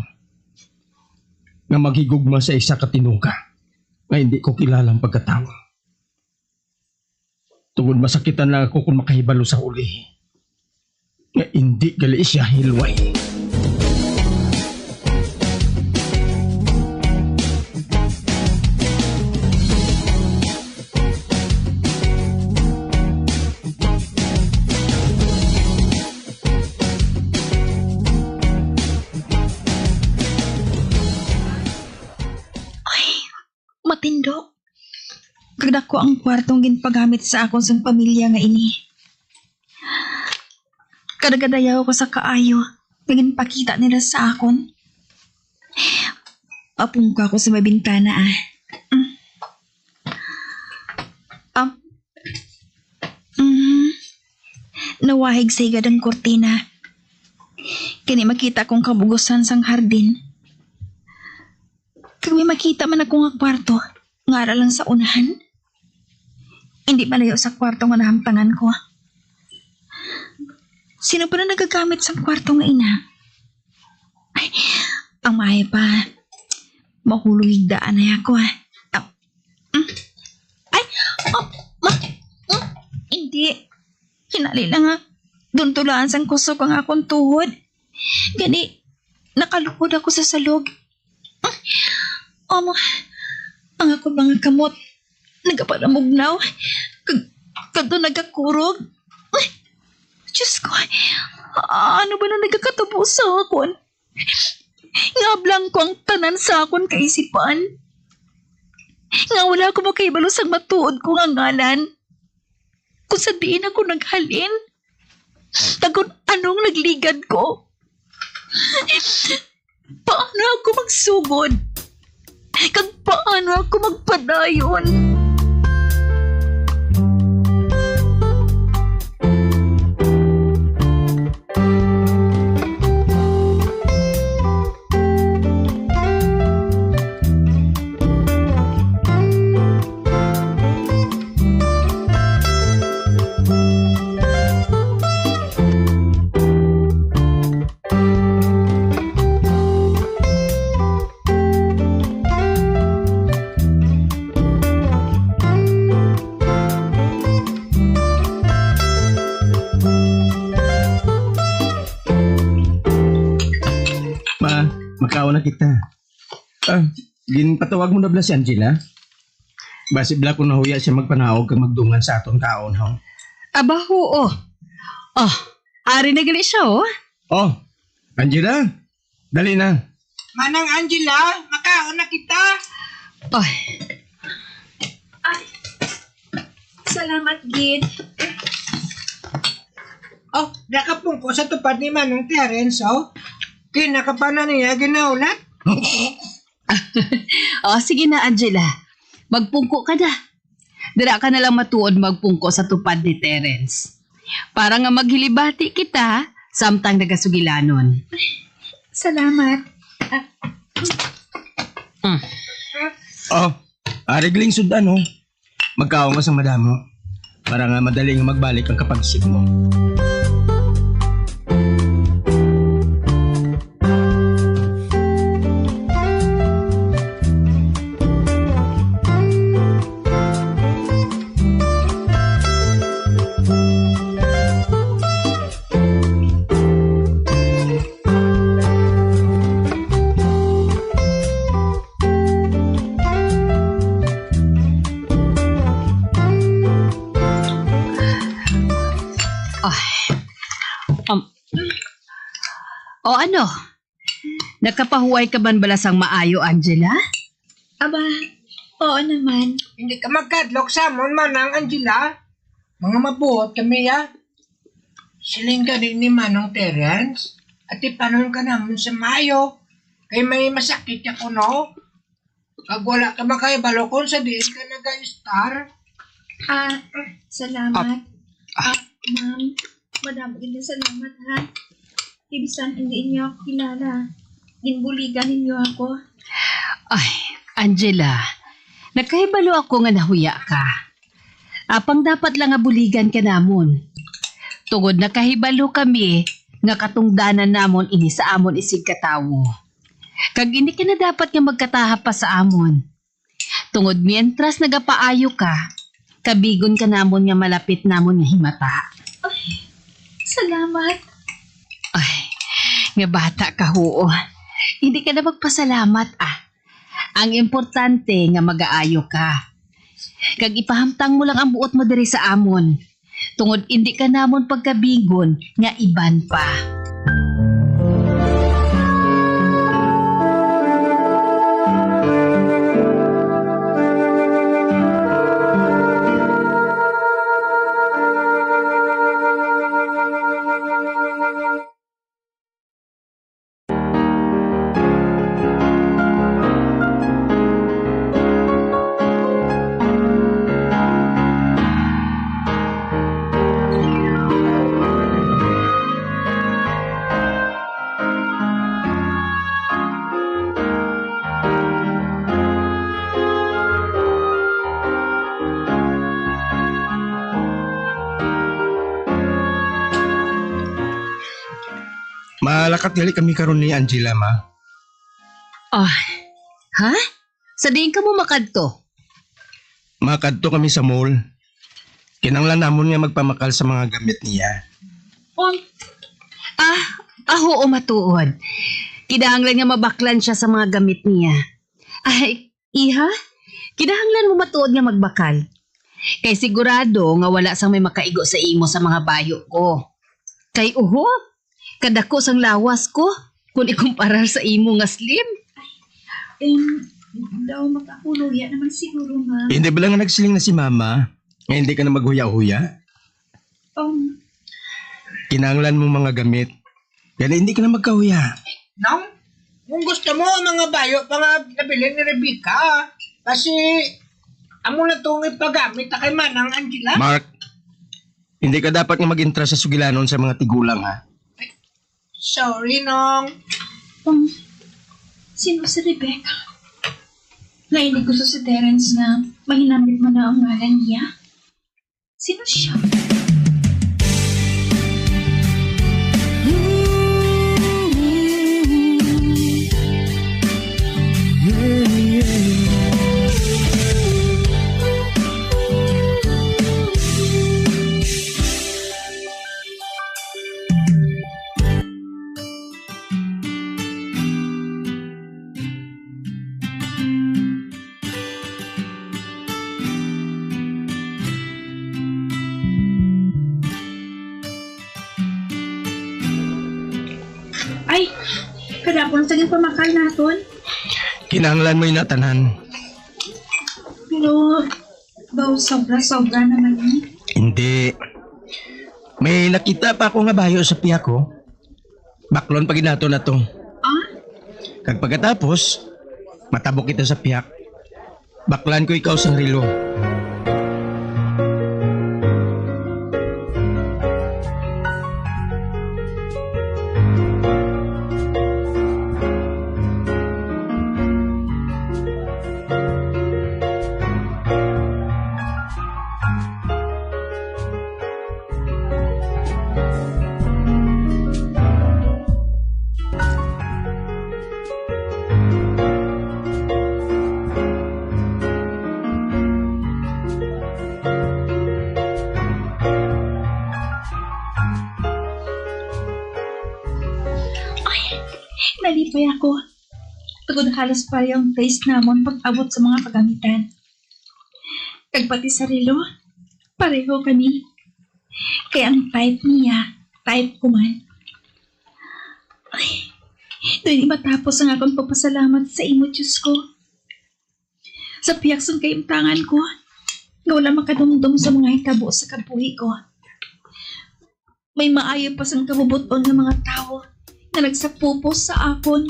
nga maghigugma sa isa ka tinuga nga hindi ko kilalang pagkatawo. Tungod masakitan lang ako kung makahibalo sa huli nga indi gali siya hilway. Ay, matindog. Kag dako ang kwartong ginpagamit sa akon sang pamilya nga ini. Kag nagadayaw ko sa kaayo nga ginpakita nila sa akon. Apungko ako sa may bintana, ah. Mm. Ah. Mm. Nawahig sa higad ang kurtina. Kani makita kong kabugusan sang hardin. Kag may makita man ako nga kwarto nga ara lang sa unahan. Hindi malayo sa kwarto nga nahamtangan ko. Sino pa na nagagamit sa kwarto nga ina? Ay, ang maayo pa. Mahulog higdaan na ako, ah. Ah, mm. Ay, oh, ma, mm, hindi. Hinali lang nga duntulaan sang kusog ang akong tuhod. Gani, nakalukod ako sa salog. Amo, ang akon mga kamot nagapanamugnaw, kag kadto nagakurog. Ay, Diyos ko, ano ba na nagakatabo sa akon? Nga blanko ang tanan sa akon kaisipan. Nga wala ko makahibalo sang matuod ko nga ngalan. Kung sa diin ako naghalin, kag kung anong nagligad ko. Paano ako magsugod? Kag paano ako magpadayon? Ma, makaon na kita. Ah, ginpatawag mo na bala si Angela? Basi bala kung nahuya siya magpanaog kag magdungan sa aton kaon, ho? Aba, huo. Oh, ari na gali siya, oh. Oh, Angela, dali na. Manang Angela, makaon na kita. Ay. Ay. Salamat gid. Oh, nakapungko sa tupad ni Manong Terence, oh. Kinakapana niya ginahulat. Oh, sige na, Angela. Magpungko ka na. Dira ka na lang matuod magpungko sa tupad ni Terence. Para nga maghilibati kita samtang nagasugilanon. Salamat. Ah. Mm. Oh, ari gali ang sud-an, oh. Magkaon ka sang madamo para nga madali nga magbalik ang kapagsik mo. Ay. Um, o ano? Nakapahuway ka man bala sang maayo, Angela? Aba, oo naman. Hindi ka magkadlok sa amon, Manang Angela. Mga mabuot kami, ya. Siling gani ni Manong Terence, atipanon ka namon sa maayo, kay may masakit ka kuno. Kag wala ka makahibalo kung sa diin ka nag-a-star. Ah, salamat. Ah, ma'am, madamo gid nga salamat, ha. Kay bisan indi inyo ako kilala, ginbuligan ninyo ako. Ay, Angela, nakahibalo ako nga nahuya ka. Apang dapat lang nga buligan ka namon. Tungod nakahibalo kami nga katungdanan namon ini sa amon isigkatawo. Kag indi ka na dapat nga magkataha pa sa amon. Tungod mientras nagapaayo ka, kabigon ka namon nga malapit namon nga himata. Ay, salamat. Ay, nga bata ka, huo. Hindi ka na magpasalamat, ah. Ang importante nga magaayo ka. Kag ipahamtang mo lang ang buot mo diri sa amon. Tungod indi ka namon pagkabigon nga iban pa. Malakat gali kami karon ni Angela, ma. Ah, ha? Sa diin kamo makadto? Makadto kami sa mall. Kinahanglan namon nga magpamakal sa mga gamit niya. Um, ah, ah, oo, matuod. Kinahanglan nga mabaklan siya sa mga gamit niya. Ay, iha, kinahanglan mo matuod nga magbakal. Kay sigurado nga wala sang may makaigo sa imo sa mga bayo ko. Kay uho, kadako sang lawas ko kung ikumparar sa imo nga slim. Em, daw makahuluya naman siguro, ma'am. Hindi ba lang nga nagsiling na si Mama nga hindi ka na maghuya-huya? Um, Kinahanglan mo mga gamit. Kaya hindi ka na magkahuya. Nang, kung gusto mo, mga bayo pa nga nabilin ni Rebecca. Kasi, amo na itong ipagamit na kay Manang Angela. Mark, hindi ka dapat nga mag-entra sa sugilanon sa mga tigulang, ha? Sorry, Nong. Um, sino si Rebecca? Nainig ko sa si Terence nga mahinamit man na ang ngalan niya. Sino siya? Ay, kadapon sa ginpamakal naton. Kinahanglan mo ina tanan. Pero, daw sobra-sobra naman ni. Hindi. May nakita pa ako nga bayo sa piyak ko. Baklon pa gid nato na to. Ah? Kag pagkatapos, matabok kita sa piyak. Baklan ko ikaw sang relo. Ay, nalipay ako. Tungod halos pareho ang taste namon pag-abot sa mga kagamitan. Kag pati sa relo, pareho kami. Kay ang type niya, type ko man. Ay, dili matapos ang akon pagpasalamat sa imo, Diyos ko. Sa pihak sang kahimtangan ko, nga wala makadumdom sa mga hitabo sa kabuhi ko. May maayo pa sang kabubot-on nga mga tawo nga nagsapupos sa akon.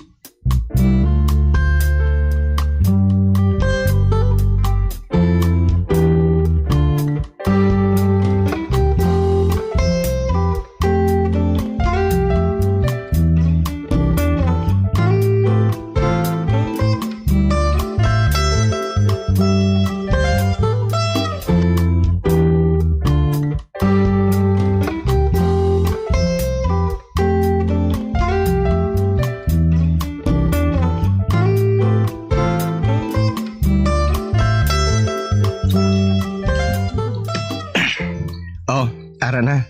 Oh, ara na.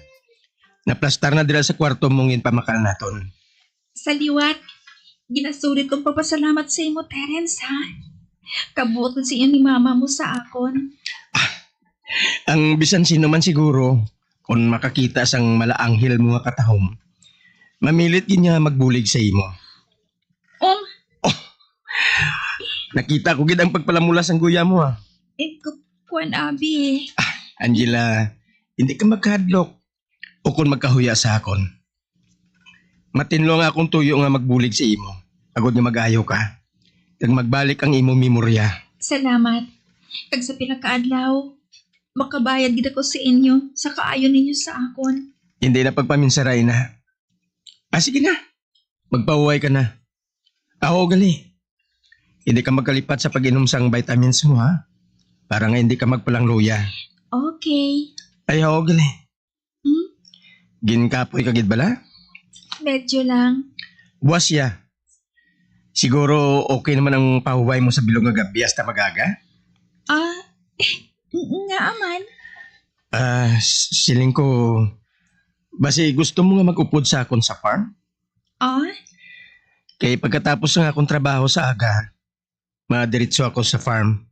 Naplastar na dira sa kwarto mo nga ginpamakal naton. Sa liwat, ginasulit kong papasalamat sa imo, Terence, ha? Kabuot sa inyo ni mama mo sa akon. Ang bisan sino man siguro, kung makakita sang malaanghel mo nga katahom, mamilit gid nga magbulig sa imo. Oh. Oh. Nakita ko gid ang pagpalamula sang guya mo, ha. Eh, ku-, kuwan, abi. Ah, Angela, hindi ka magkahadlok. O kon magkahuya sa akon. Matinlo nga akong tuyo nga magbulig sa imo, agod nga mag-ayo ka, kag magbalik ang imo memorya. Salamat. Kag sa pila ka adlaw, makabayad gid ako sa inyo sa kaayo ninyo sa akon. Hindi na pagpaminsara, ina. Ah, sige na. Magpahuway ka na. Ah, oo, gali. Hindi ka magkalipat sa pag-inom sang vitamins mo, ha? Para nga hindi ka magpalangluya. Okay. Ay, oo, gali. Hmm? Ginkapoy ka gid bala? Medyo lang. Buwas siya. Siguro okay naman ang pahuway mo sa bilog nga gabi hasta mag-aga? Ah, eh, nga man. Ah, s-, siling ko, basi gusto mo nga mag-upod sa akon sa farm? Ah? Kay pagkatapos nga akong trabaho sa aga, madiretso ako sa farm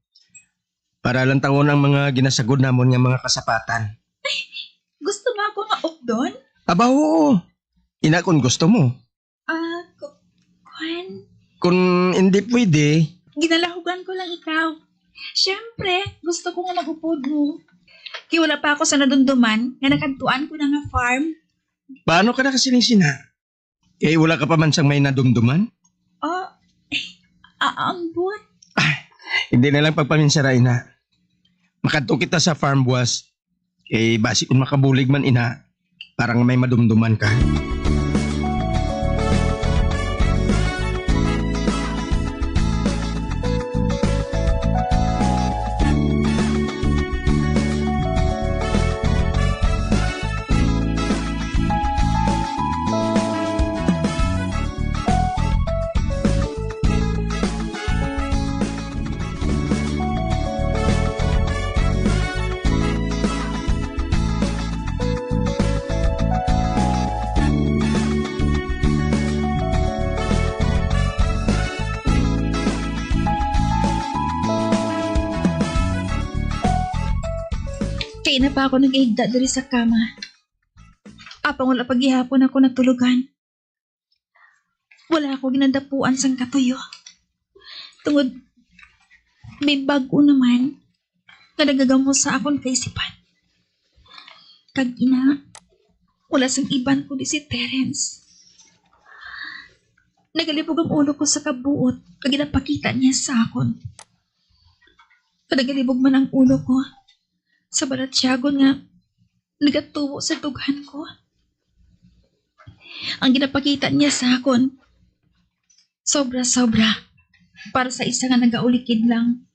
para lantawan ang mga ginasagod namon nga mga kasapatan. Gusto mo ako nga updon? Aba, oo. Ina, kung gusto mo. Ah, ku-, kuwan. Kung hindi pwede, ginalahugan ko lang ikaw. Siyempre, gusto ko nga mag-upod mo. Kay wala pa ako sa nadumduman nga nakadtuan ko na nga farm. Paano ka nakasiling sina? Kay wala ka pa man sang may nadumduman? Ah, ah, ambot. Hindi na lang pagpaminsara, ina. Makadto kita sa farm buwas. Kay basi kung makabulig man, ina, para nga may madumduman ka. Kaina pa ako nagahigda diri sa kama. Apang wala pa gihapon ako natulugan. Wala ako ginadapuan sang katuyo. Tungod may bag-o naman nga nagagamos sa akon kaisipan. Kag ina, wala sang iban kundi si Terence. Nagalibog ang ulo ko sa kabuot nga ginapakita niya sa akon. Kag nagalibog man ang ulo ko sa balatyagon nga nagatubo sa dughan ko. Ang ginapakita niya sa akon, sobra-sobra para sa isa nga nagaulikid lang.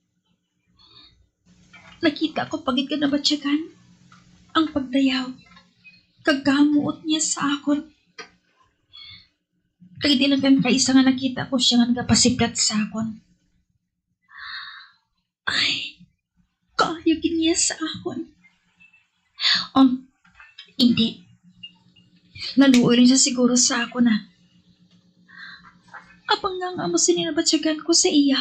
Nakita ko pa gid nga nabatyagan ang pagdayaw kag kahamuot niya sa akon. Kag di lang gani kaisa nga nakita ko sia nga nagapasiplat sa akon. Ay, kaayo gid niya sa akon. Um, hindi. Naluoy lang siya siguro sa akon, ah. Apang nga nga amo sini nabatyagan ko sa iya.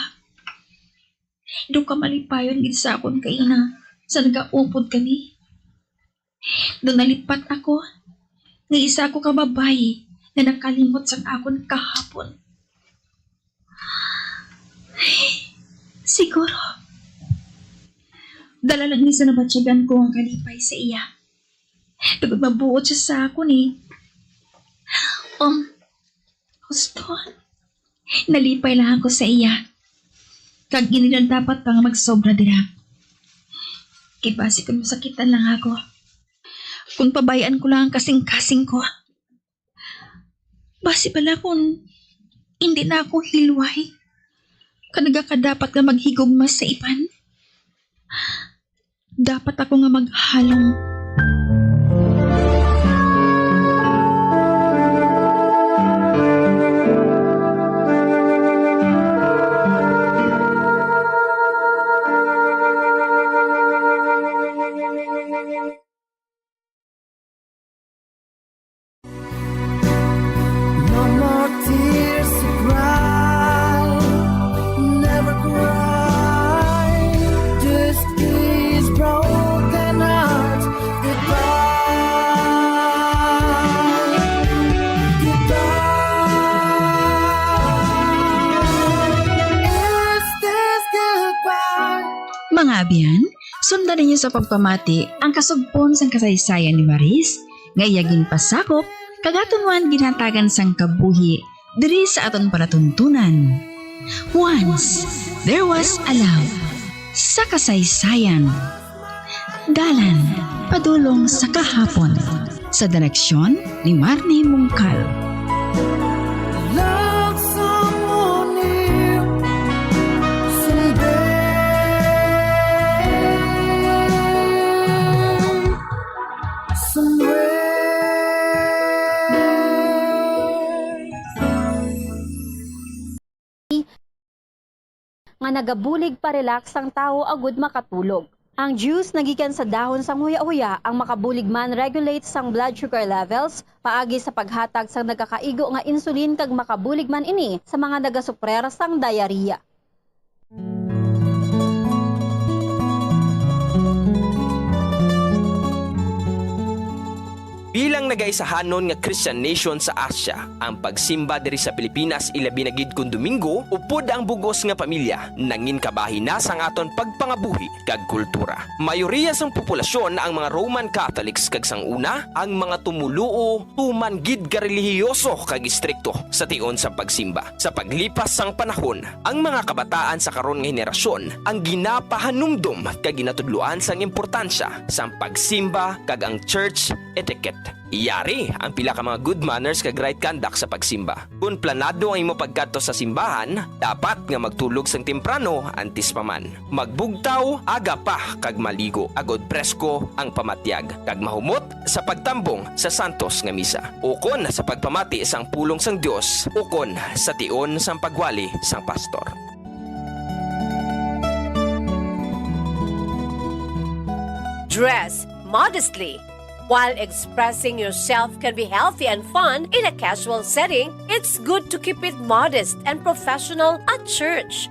Daw kamalipayon gid sa akon kaina sa nagaupod kami. Daw nalipat ako nga isa ako ka babayi nga nakalimot sang akon kahapon. Siguro, dala lang ini sa nabatyagan ko ang kalipay sa iya. Tungod mabuot siya sa akon, eh. Um, Husto. Nalipay lang ako sa iya. Kag hindi na dapat pa nga magsobra dira. Kay basi kung masakitan lang ako. Kung pabayaan ko lang ang kasing-kasing ko. Basi bala kung hindi na ako hilway. Kag nagakadapat nga maghigugma sa iban. Dapat ako nga maghalong. No more tears to cry, never cry. This is broken heart goodbye. Goodbye. Is this goodbye? Mga abyan, sundan ninyo sa pagpamati ang kasugpon sang kasaysayan ni Maris nga iya ginpasakop kag aton man ginhatagan sang kabuhi diri sa aton palatuntunan. Once there was a love sa kasaysayan. Dalan padulong sa kahapon, sa direksyon ni Marnie Mungkal. Love someone new someday, somewhere. Nga nagabulig pa-relax ang tawo agud makatulog. Ang juice nagikan sa dahon sang huya-huya ang makabulig man regulate sang blood sugar levels paagi sa paghatag sang nagakaigo nga insulin kag makabulig man ini sa mga nagasuprer sang diarrhea. Bilang nagaisahanon nga Christian nation sa Asia, ang pagsimba diri sa Pilipinas, ilabi na gid kon Domingo, upod ang bug-os nga pamilya, nangin kabahin na sang aton pagpangabuhi kag kultura. Mayoriya sang populasyon ang mga Roman Catholics kag sang una, ang mga tumoluo tuman gid ka relihiyoso kag istrikto sa tion sa pagsimba. Sa paglipas sang panahon, ang mga kabataan sa karon nga henerasyon ang ginapahanumdom kag ginatudloan sang importansya sang pagsimba kag ang church etiquette. Yari ang pila ka mga good manners kag right conduct sa pagsimba. Kon planado ang imo pagkadto sa simbahan, dapat nga magtulog sang temprano antes pa man. Magbugtaw aga pa kag maligo, agod presko ang pamatyag, kag mahumot sa pagtambong sa santos nga misa, ukon sa pagpamati sang pulong sang Dios, ukon sa tion sang pagwali sang pastor. Dress modestly. While expressing yourself can be healthy and fun in a casual setting, it's good to keep it modest and professional at church.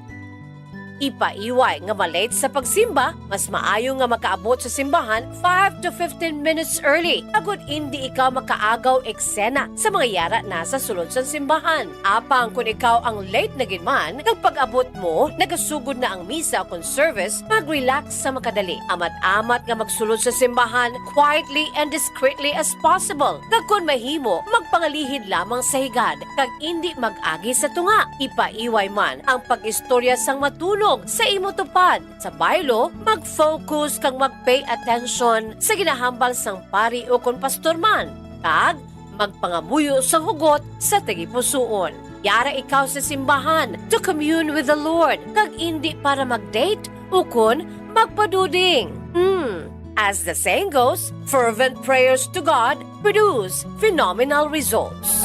Ipaiway nga ma-late sa pagsimba, mas maayo nga makaabot sa simbahan five to fifteen minutes early, agod indi ikaw makaagaw eksena sa mga yara na sa sulod sang simbahan. Apang kon ikaw ang late na gid man, kag pag-abot mo, nagasugod na ang misa ukon service, mag-relax sa makadali. Amat-amat nga magsulod sa simbahan quietly and discreetly as possible. Kag kon mahimo, magpangalihid lamang sa higad, kag indi mag-agi sa tunga. Ipaiway man ang pag-istorya sang matunog sa imo tupad. Sa baylo, mag-focus kag mag-pay attention sa ginahambal sang pari ukon pastor man, kag magpangamuyo sang hugot sa tagipusoon. Yara ikaw sa simbahan to commune with the Lord, kag indi para mag-date ukon magpaduding. Hmm. As the saying goes, fervent prayers to God produce phenomenal results.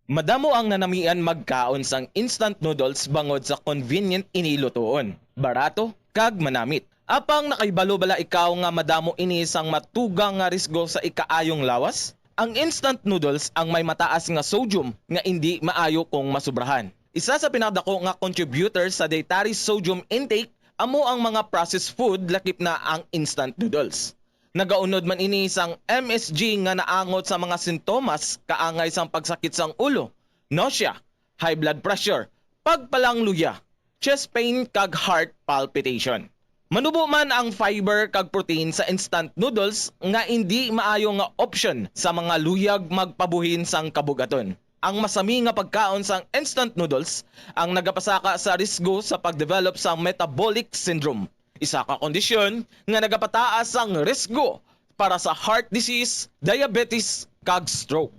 Madamo ang nanamian magkaon sang instant noodles bangod sa convenient ini lutoon, barato, kag manamit. Apang nakahibalo bala ikaw nga madamo ini sang matugang nga risgo sa ikaayong lawas? Ang instant noodles ang may mataas nga sodium nga indi maayo kung masubrahan. Isa sa pinakadako nga contributor sa dietary sodium intake amo ang mga processed food, lakip na ang instant noodles. Nagaunod man ini sang M S G nga naangot sa mga sintomas kaangay sang pagsakit sang ulo, nausea, high blood pressure, pagpalangluya, chest pain kag heart palpitation. Manubo man ang fiber kag protein sa instant noodles nga indi maayo nga opsyon sa mga luyag magpabuhin sang kabugaton. Ang masami nga pagkaon sang instant noodles ang nagapasaka sa risgo sa pag-develop sang metabolic syndrome, isa ka kondisyon nga nagapataas sang risgo para sa heart disease, diabetes, kag stroke.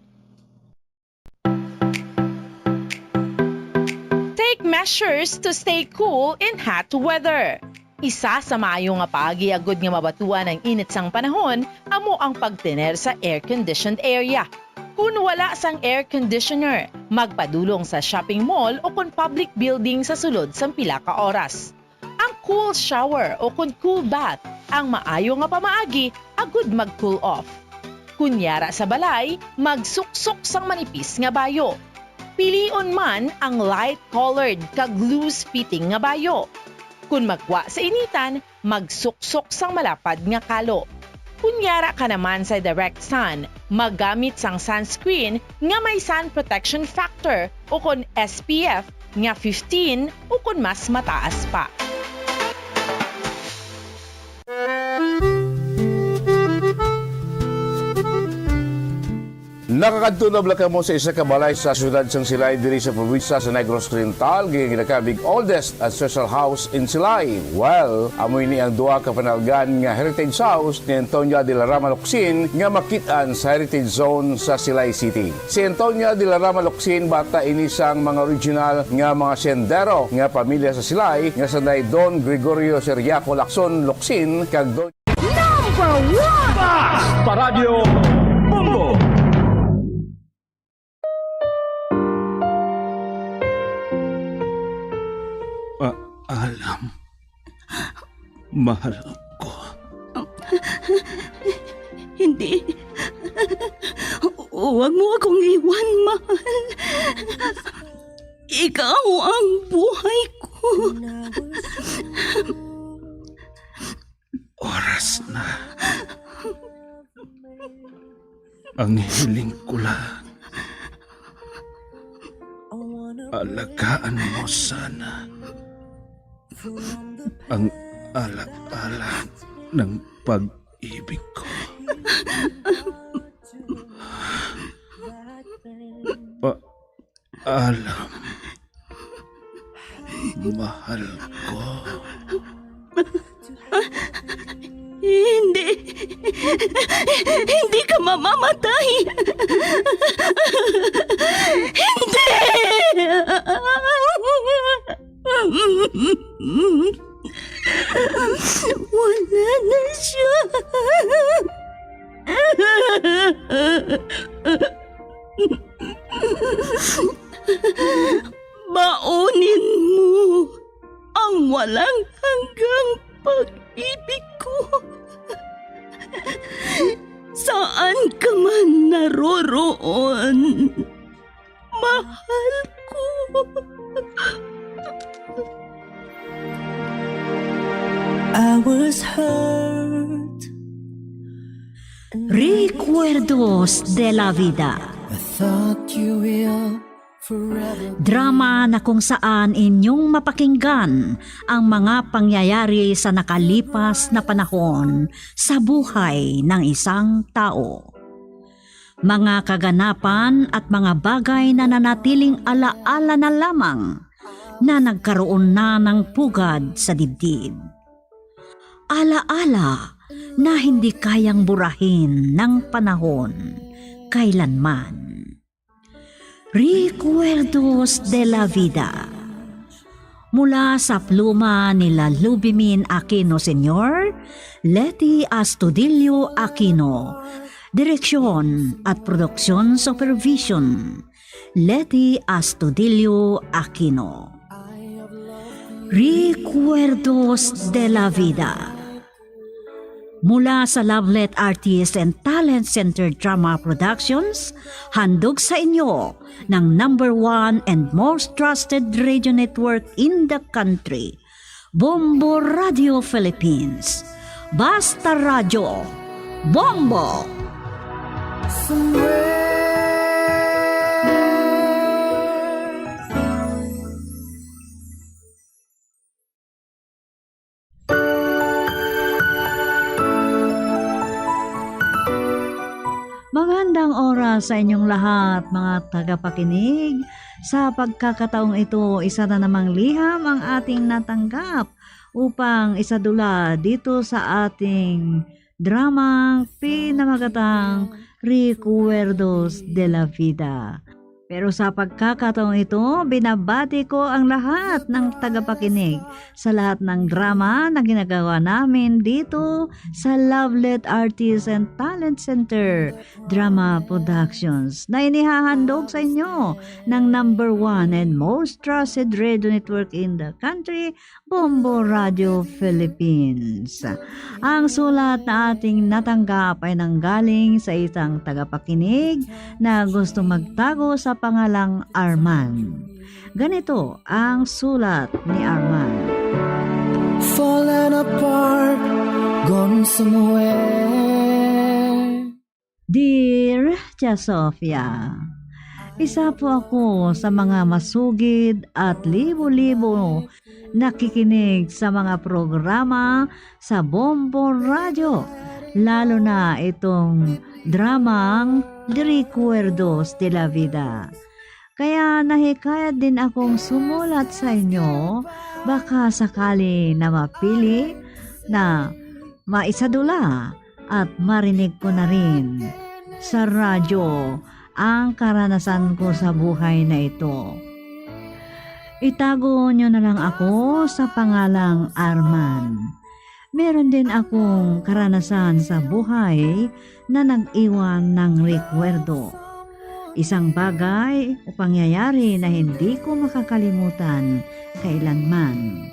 Take measures to stay cool in hot weather. Isa sa maayo nga paagi agud nga mabatuan ang init sang panahon amo ang pagtener sa air-conditioned area. Kun wala sang air conditioner, magpadulong sa shopping mall o kon public building sa sulod sang pila ka oras. Ang cool shower o kon cool bath ang maayo nga pamaagi agud mag-cool off. Kun yara sa balay, magsuksok sang manipis nga bayo. Pilion man ang light-colored kag loose-fitting nga bayo. Kun magwa sa initan, magsuksok sang malapad nga kalo. Kun yara ka naman sa direct sun, maggamit sang sunscreen nga may sun protection factor ukon S P F nga fifteen ukon mas mataas pa. Nakakadto na bala kamo sa isa ka balay sa siyudad sang Silay diri sa probinsya sa Negros Oriental nga ginakabig oldest ancestral house in Silay? Well, amo ini ang duha ka panalgan nga heritage house ni Antonia de la Rama Locsin nga makit-an sa Heritage Zone sa Silay City. Si Antonia de la Rama Locsin bata ini sang mga original nga mga sendero nga pamilya sa Silay nga sanday Don Gregorio Seriaco Lacson Locsin kag Don Number one! Basta Radyo Bombo! Mahal ko. Hindi. Huwag mo akong iwan, mahal. Ikaw ang buhay ko. Oras na. Ang hiling ko lang, alagaan mo sana ang ala-ala ng pag-ibig ko. Paalam, mahal ko. Hindi. Hindi ka mamamatay. Hindi. Wala na siya. Baunin mo ang walang hanggang pag-ibig ko. Saan ka man naroroon, mahal ko. I was hurt. Recuerdos de la Vida. I thought you will forever. Drama na kung saan inyong mapakinggan ang mga pangyayari sa nakalipas na panahon sa buhay ng isang tao. Mga kaganapan at mga bagay na nanatiling alaala na lamang na nagkaroon na ng pugad sa dibdib. Alaala na hindi kayang burahin ng panahon kailanman. Recuerdos de la Vida. Mula sa pluma ni Lalubimin Aquino Senior, Leti Astudillo Aquino. Direksyon at production supervision, Leti Astudillo Aquino. Recuerdos de la Vida. Mula sa Lovelet Artist and Talent Center Drama Productions, handog sa inyo ng number one and most trusted radio network in the country, Bombo Radio Philippines. Basta Radyo, Bombo! Somewhere. Magandang oras sa inyong lahat, mga tagapakinig. Sa pagkakataong ito, isa na namang liham ang ating natanggap upang isadula dito sa ating dramang pinamagatang Recuerdos de la Vida. Pero sa pagkakataong ito, binabati ko ang lahat ng tagapakinig sa lahat ng drama na ginagawa namin dito sa Lovelet Artists and Talent Center Drama Productions, na inihahandog sa inyo ng number one and most trusted radio network in the country, Bombo Radio Philippines. Ang sulat na ating natanggap ay nanggaling sa isang tagapakinig na gusto magtago sa pangalang Arman. Ganito ang sulat ni Arman. Fallen apart, gone somewhere. Dear Tia Sofia, isa po ako sa mga masugid at libo-libo nakikinig sa mga programa sa Bombo Radyo, lalo na itong dramang Recuerdos de la Vida. Kaya nahikayat din akong sumulat sa inyo, baka sakali na mapili na maisadula at marinig ko na rin sa radyo ang karanasan ko sa buhay na ito. Itago niyo na lang ako sa pangalang Arman. Meron din akong karanasan sa buhay na nag-iwan ng rekwerdo. Isang bagay o pangyayari na hindi ko makakalimutan kailanman.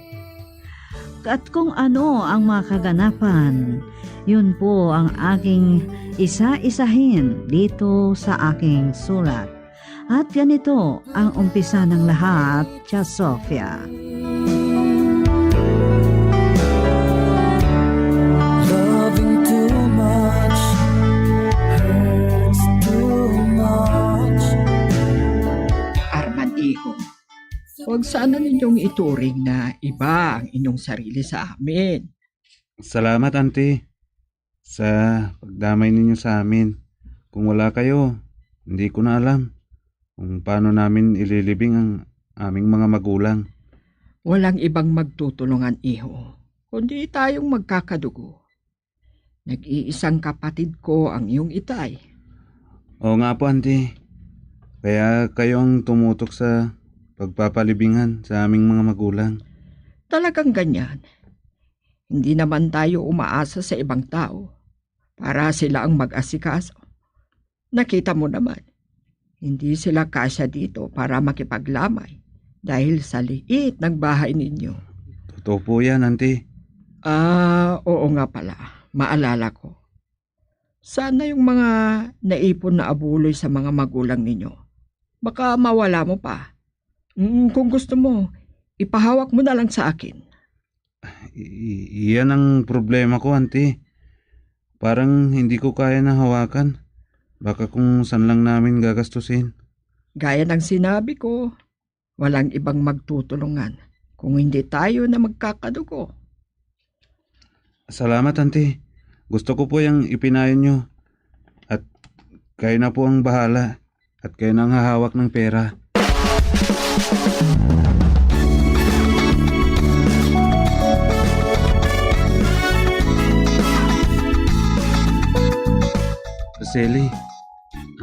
At kung ano ang mga kaganapan, yun po ang aking isa-isahin dito sa aking sulat. At ganito ang umpisa ng lahat, Tia Sofia. Loving too much hurts too much. Arman, iho, huwag sana ninyong ituring na iba ang inyong sarili sa amin. Salamat, Auntie, sa pagdamay ninyo sa amin. Kung wala kayo, hindi ko na alam kung paano namin ililibing ang aming mga magulang. Walang ibang magtutulungan, iho, kundi tayong magkakadugo. Nag-iisang kapatid ko ang iyong itay. Oo nga po, Auntie. Kaya kayo ang tumutok sa pagpapalibingan sa aming mga magulang. Talagang ganyan. Hindi naman tayo umaasa sa ibang tao para sila ang mag-asikaso. Nakita mo naman, hindi sila kasya dito para makipaglamay dahil sa liit ng bahay ninyo. Totoo po yan, Auntie. Ah, oo nga pala. Maalala ko. Sana yung mga naipon na abuloy sa mga magulang ninyo. Baka mawala mo pa. Mm, kung gusto mo, ipahawak mo na lang sa akin. I-, i-, iyan ang problema ko, Auntie. Parang hindi ko kaya na hawakan. Baka kung saan lang namin gagastusin. Gaya ng sinabi ko, walang ibang magtutulungan kung hindi tayo na magkakadugo. Salamat, Auntie. Gusto ko po yung ipinayon nyo. At kayo na po ang bahala. At kayo na ang hahawak ng pera. Araceli,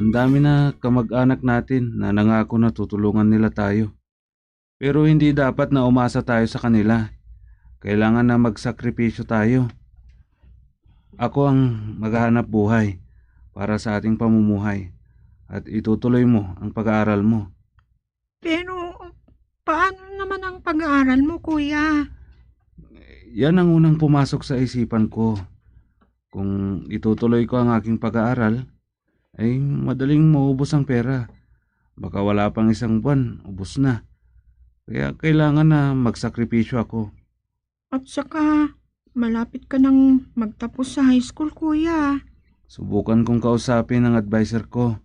ang dami na kamag-anak natin na nangako na tutulungan nila tayo. Pero hindi dapat na umasa tayo sa kanila. Kailangan na magsakripisyo tayo. Ako ang maghahanap buhay para sa ating pamumuhay at itutuloy mo ang pag-aaral mo. Pero paano naman ang pag-aaral mo, kuya? Yan ang unang pumasok sa isipan ko. Kung itutuloy ko ang aking pag-aaral, ay madaling maubos ang pera. Baka wala pang isang buwan, ubos na. Kaya kailangan na magsakripisyo ako. At saka, malapit ka nang magtapos sa high school, kuya. Subukan kong kausapin ang adviser ko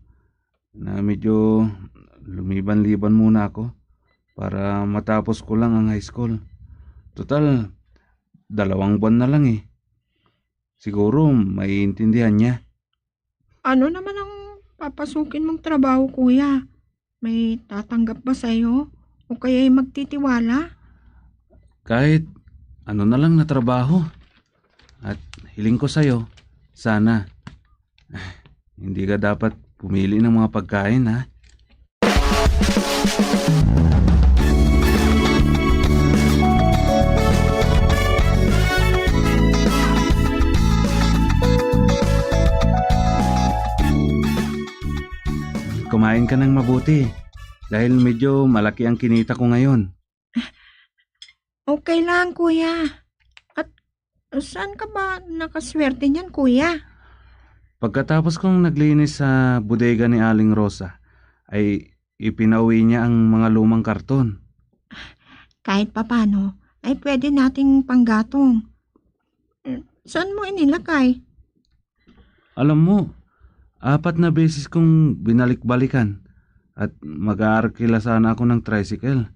na medyo lumiban-liban muna ako para matapos ko lang ang high school. Total, dalawang buwan na lang eh. Siguro maiintindihan niya. Ano naman ang papasukin mong trabaho, kuya? May tatanggap ba sa'yo? O kaya'y magtitiwala? Kahit ano na lang na trabaho. At hiling ko sa'yo, sana. Hindi ka dapat pumili ng mga pagkain, ha? Kumain ka ng mabuti dahil medyo malaki ang kinita ko ngayon. Okay lang, kuya. At saan ka ba nakaswerte niyan, kuya? Pagkatapos kong naglinis sa bodega ni Aling Rosa, ay ipinauwi niya ang mga lumang karton. Kahit papano, ay pwede nating panggatong. Saan mo inilagay? Alam mo, apat na beses kong binalik-balikan at mag-aarkila sana ako ng tricycle.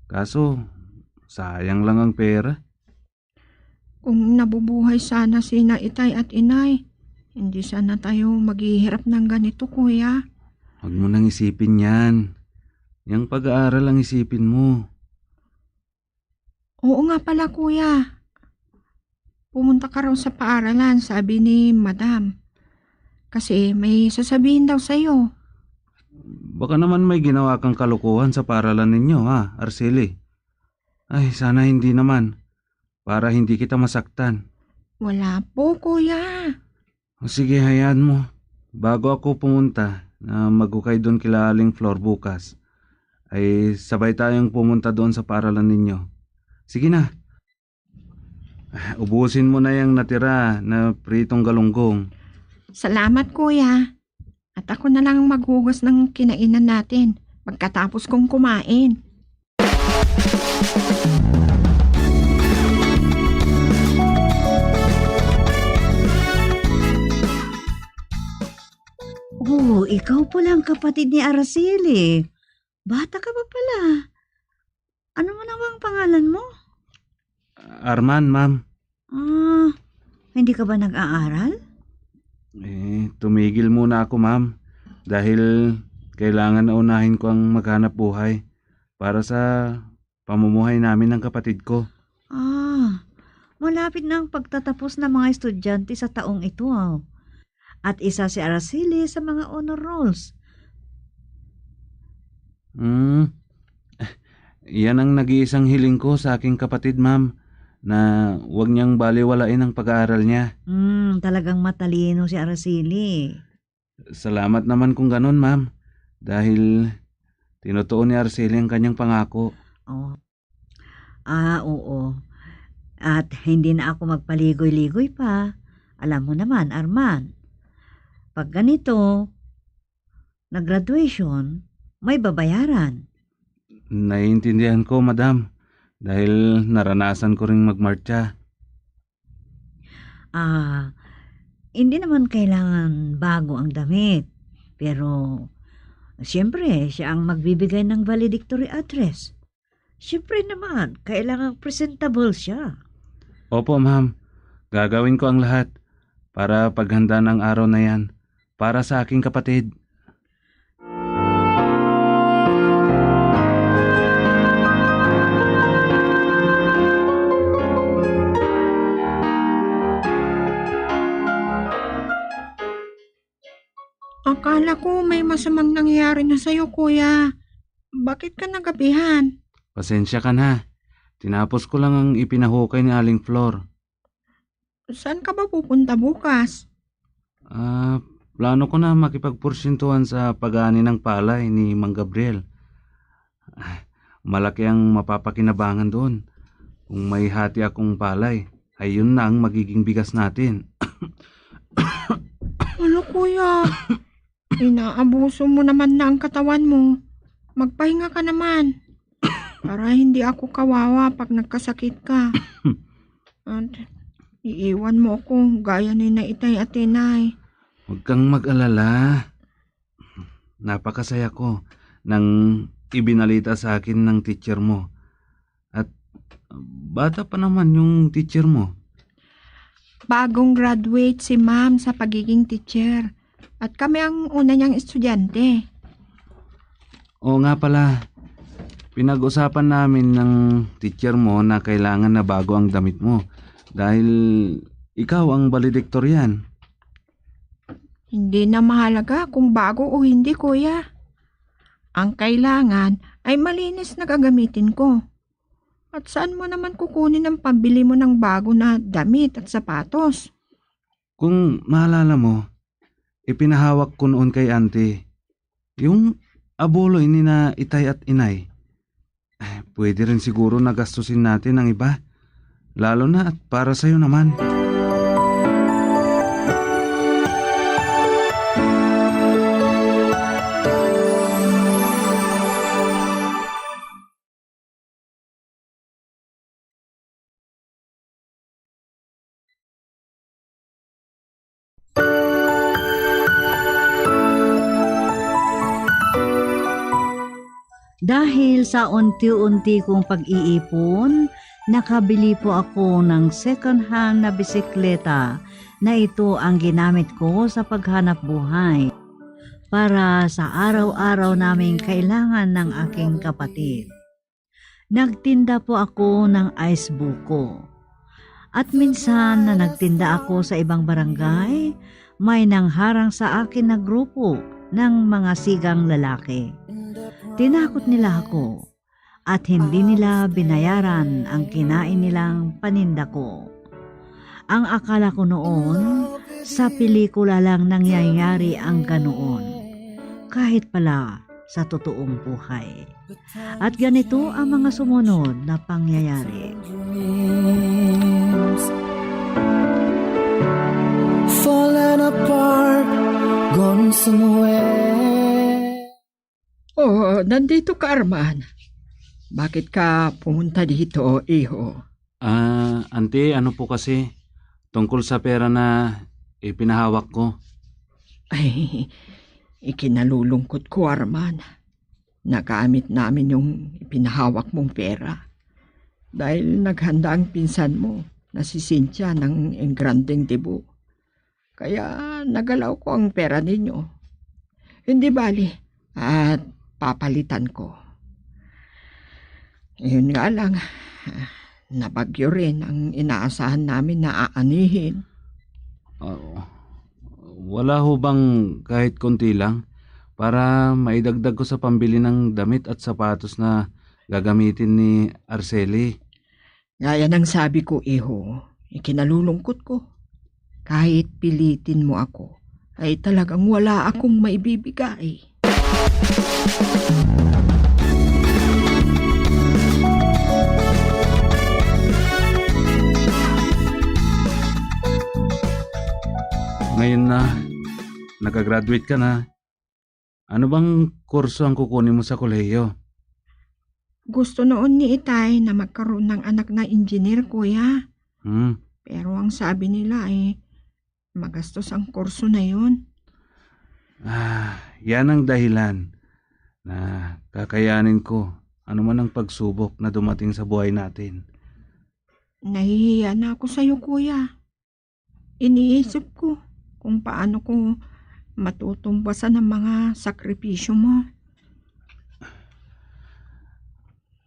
Kaso, sayang lang ang pera. Kung nabubuhay sana sina itay at inay, hindi sana tayo maghihirap ng ganito, kuya. Huwag mo nang isipin yan. Yang pag-aaral ang isipin mo. Oo nga pala, kuya. Pumunta ka raw sa paaralan, sabi ni Madam. Kasi may sasabihin daw sa'yo. Baka naman may ginawa kang kalokohan sa paaralan ninyo, ha, Arceli? Ay, sana hindi naman. Para hindi kita masaktan. Wala po, kuya. O sige, hayaan mo. Bago ako pumunta na magukay doon kila Aling Flor bukas, ay sabay tayong pumunta doon sa paaralan ninyo. Sige na. Ubusin mo na yang natira na pritong galunggong. Salamat, kuya. At ako na lang ang maghugas ng kinainan natin pagkatapos kong kumain. Oh, ikaw pala ang kapatid ni Araceli. Bata ka pa pala. Ano man ang pangalan mo? Arman, ma'am. Ah, hindi ka ba nag-aaral? Eh, tumigil muna ako, ma'am, dahil kailangan na unahin ko ang maghanap buhay para sa pamumuhay namin ng kapatid ko. Ah, malapit na ang pagtatapos ng mga estudyante sa taong ito, ah. At isa si Araceli sa mga honor rolls. Hmm. Yan ang nag-iisang hiling ko sa aking kapatid, ma'am, na huwag niyang baliwalain ang pag-aaral niya. Hmm, talagang matalino si Araceli. Salamat naman kung ganon, ma'am, dahil tinutuo ni Araceli ang kanyang pangako. Oh. Ah, oo. At hindi na ako magpaligoy-ligoy pa. Alam mo naman, Arman, pag ganito, nag-graduation, may babayaran. Naiintindihan ko, madam, dahil naranasan ko ring magmartsa. Ah, hindi naman kailangan bago ang damit. Pero, siyempre, siya ang magbibigay ng valedictory address. Siyempre naman, kailangan presentable siya. Opo, ma'am. Gagawin ko ang lahat para paghanda ng araw na yan para sa aking kapatid. Akala ko may masamang nangyari na sa'yo, kuya. Bakit ka nagabihan? Pasensya ka na. Tinapos ko lang ang ipinahukay ni Aling Flor. Saan ka ba pupunta bukas? Ah, plano ko na makipagporsyentuhan sa pag-aani ng palay ni Mang Gabriel. Ah, malaki ang mapapakinabangan doon. Kung may hati akong palay, ay yun na ang magiging bigas natin. Ano, kuya? Inaabuso mo naman na ang katawan mo. Magpahinga ka naman. Para hindi ako kawawa pag nagkasakit ka. At iiwan mo ako gaya ni na Itay at Inay. Huwag kang mag-alala. Napakasaya ko nang ibinalita sa akin ng teacher mo. At bata pa naman yung teacher mo. Bagong graduate si ma'am sa pagiging teacher. At kami ang una niyang estudyante. Oo nga pala, pinag-usapan namin ng teacher mo na kailangan na bago ang damit mo dahil ikaw ang valedictorian. Hindi na mahalaga kung bago o hindi, kuya. Ang kailangan ay malinis na gagamitin ko. At saan mo naman kukunin ang pambili mo ng bago na damit at sapatos? Kung maalala mo, ipinahawak ko noon kay Auntie yung abuloy ni na Itay at Inay. Eh, pwede rin siguro na gastusin natin ang iba, lalo na at para sa'yo naman. Dahil sa unti-unti kong pag-iipon, nakabili po ako ng second-hand na bisikleta na ito ang ginamit ko sa paghanap buhay para sa araw-araw naming kailangan ng aking kapatid. Nagtinda po ako ng ice buko. At minsan na nagtinda ako sa ibang barangay, may nangharang sa akin na grupo ng mga sigang lalaki. Tinakot nila ako at hindi nila binayaran ang kinain nilang paninda ko. Ang akala ko noon, sa pelikula lang nangyayari ang ganoon, kahit pala sa totoong buhay. At ganito ang mga sumunod na pangyayari. Falling apart, gone somewhere. Oh, nandito ka, Arman. Bakit ka pumunta dito, iho? Ah, ante, ano po kasi, tungkol sa pera na ipinahawak ko. Ay, ikinalulungkot ko, Arman. Nagamit namin yung ipinahawak mong pera. Dahil naghanda ang pinsan mo na si Cynthia ng engrandeng debo. Kaya nagalaw ko ang pera ninyo. Hindi bali, at papalitan ko. Yun nga lang, nabagyo rin ang inaasahan namin na aanihin. Oo. Wala ho bang kahit konti lang para maidagdag ko sa pambili ng damit at sapatos na gagamitin ni Arceli? Gaya ng sabi ko, iho, ikinalulungkot ko. Kahit pilitin mo ako, ay talagang wala akong maibibigay. Ngayon na, nakagraduate ka na, ano bang kurso ang kukunin mo sa kolehiyo? Gusto noon ni Itay na magkaroon ng anak na engineer, kuya. Hmm. Pero ang sabi nila, eh, magastos ang kurso na yon. Ah, yan ang dahilan na kakayanin ko ano man ang pagsubok na dumating sa buhay natin. Nahihiya na ako sa'yo, kuya. Iniisip ko kung paano ko matutumbasan ang mga sakripisyo mo.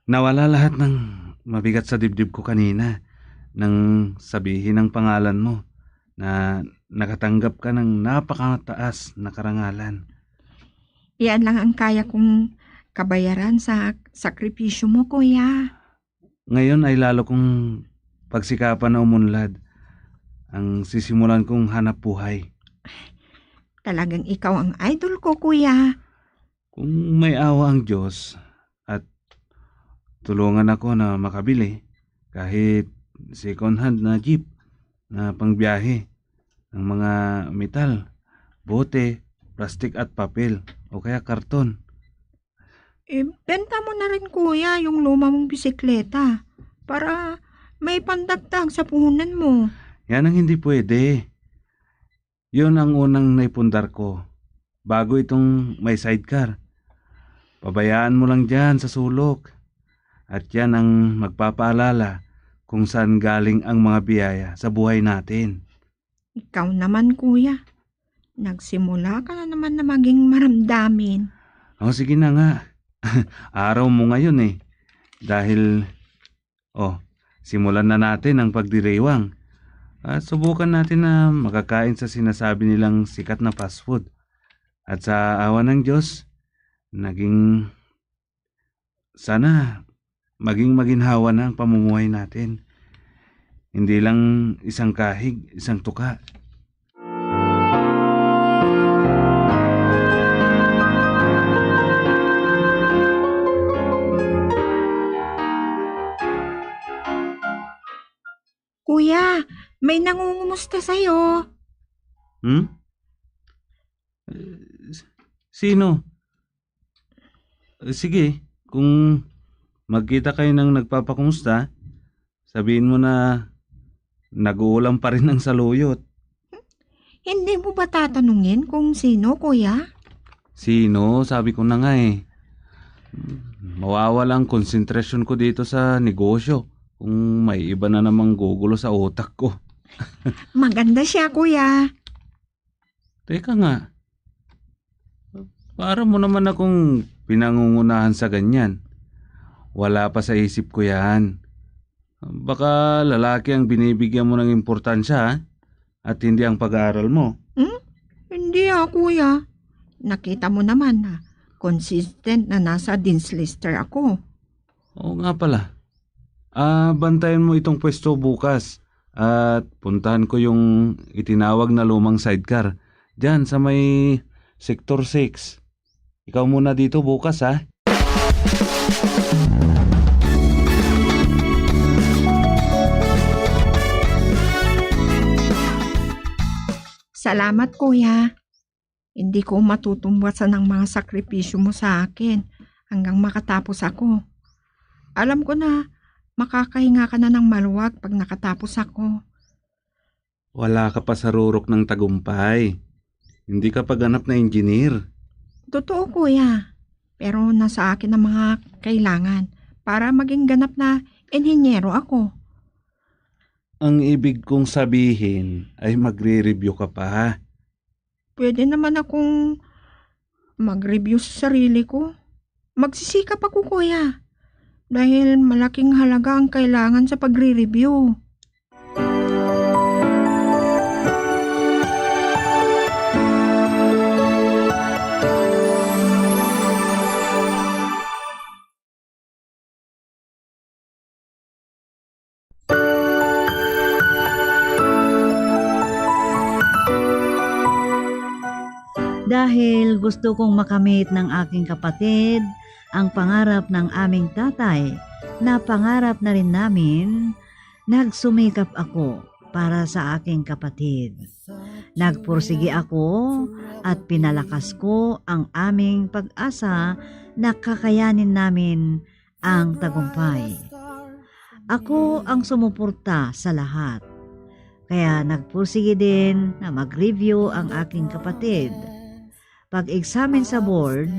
Nawala lahat ng mabigat sa dibdib ko kanina nang sabihin ang pangalan mo na nakatanggap ka ng napakataas na karangalan. Iyan lang ang kaya kong kabayaran sa sakripisyo mo, kuya. Ngayon ay lalo kong pagsikapan na umunlad ang sisimulan kong hanap buhay. Talagang ikaw ang idol ko, kuya. Kung may awa ang Diyos at tulungan ako na makabili kahit second hand na jeep na pangbiyahe, ng mga metal, bote, plastik at papel, o kaya karton. Ibenta mo na rin, kuya, yung luma mong bisikleta para may pandagdag sa puhunan mo. Yan ang hindi pwede. Yun ang unang naipundar ko bago itong may sidecar. Pabayaan mo lang dyan sa sulok. At yan ang magpapaalala kung saan galing ang mga biyaya sa buhay natin. Ikaw naman, kuya. Nagsimula ka na naman na maging maramdamin. Oh, sige na nga. Araw mo ngayon eh. Dahil, oh, simulan na natin ang pagdiriwang. At subukan natin na makakain sa sinasabi nilang sikat na fast food. At sa awa ng Diyos, naging, sana maging maginhawa na ang pamumuhay natin. Hindi lang isang kahig, isang tuka. Kuya, may nangungumusta sa'yo. Hmm? Eh, s-, sino? Eh, sige, kung magkita kayo ng nagpapakumusta, sabihin mo na nag-uulan pa rin ang saluyot. Hindi mo ba tatanungin kung sino, kuya? Sino? Sabi ko na nga eh. Mawawala ang konsentrasyon ko dito sa negosyo kung may iba na namang gugulo sa utak ko. Maganda siya, kuya. Teka nga, para mo naman akong pinangungunahan sa ganyan. Wala pa sa isip ko yan. Baka lalaki ang binibigyan mo ng importansya, ha? At hindi ang pag-aaral mo. Hmm? Hindi ah, kuya. Nakita mo naman na consistent na nasa Dean's Lister ako. Oo nga pala. Ah, bantayan mo itong pwesto bukas at puntahan ko yung itinawag na lumang sidecar dyan sa may Sector six. Ikaw muna dito bukas, ha? Salamat, kuya. Hindi ko matutumbasan ang mga sakripisyo mo sa akin hanggang makatapos ako. Alam ko na makakahinga ka na ng maluwag pag nakatapos ako. Wala ka pa sa rurok ng tagumpay. Hindi ka pa ganap na engineer. Totoo, kuya. Pero nasa akin ang mga kailangan para maging ganap na inhinyero ako. Ang ibig kong sabihin ay magre-review ka pa. Pwede naman akong mag-review sa sarili ko. Magsisikap ako, kuya. Dahil malaking halaga ang kailangan sa pagre-review. Dahil gusto kong makamit ng aking kapatid ang pangarap ng aming tatay, na pangarap na rin namin, nagsumikap ako para sa aking kapatid. Nagpursigi ako at pinalakas ko ang aming pag-asa na kakayanin namin ang tagumpay. Ako ang sumuporta sa lahat. Kaya nagpursigi din na mag-review ang aking kapatid. Pag-examine sa board,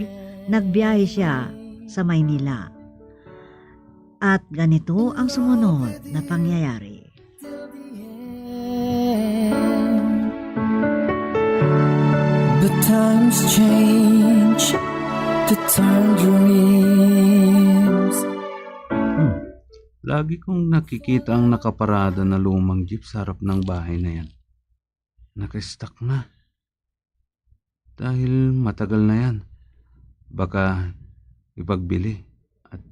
nagbiyahe siya sa Maynila. At ganito ang sumunod na pangyayari. The times change to turn dreams. Hmm. Lagi kong nakikita ang nakaparada na lumang jeep sa harap ng bahay na yan. Naka-stock na. Dahil matagal na yan. Baka ipagbili at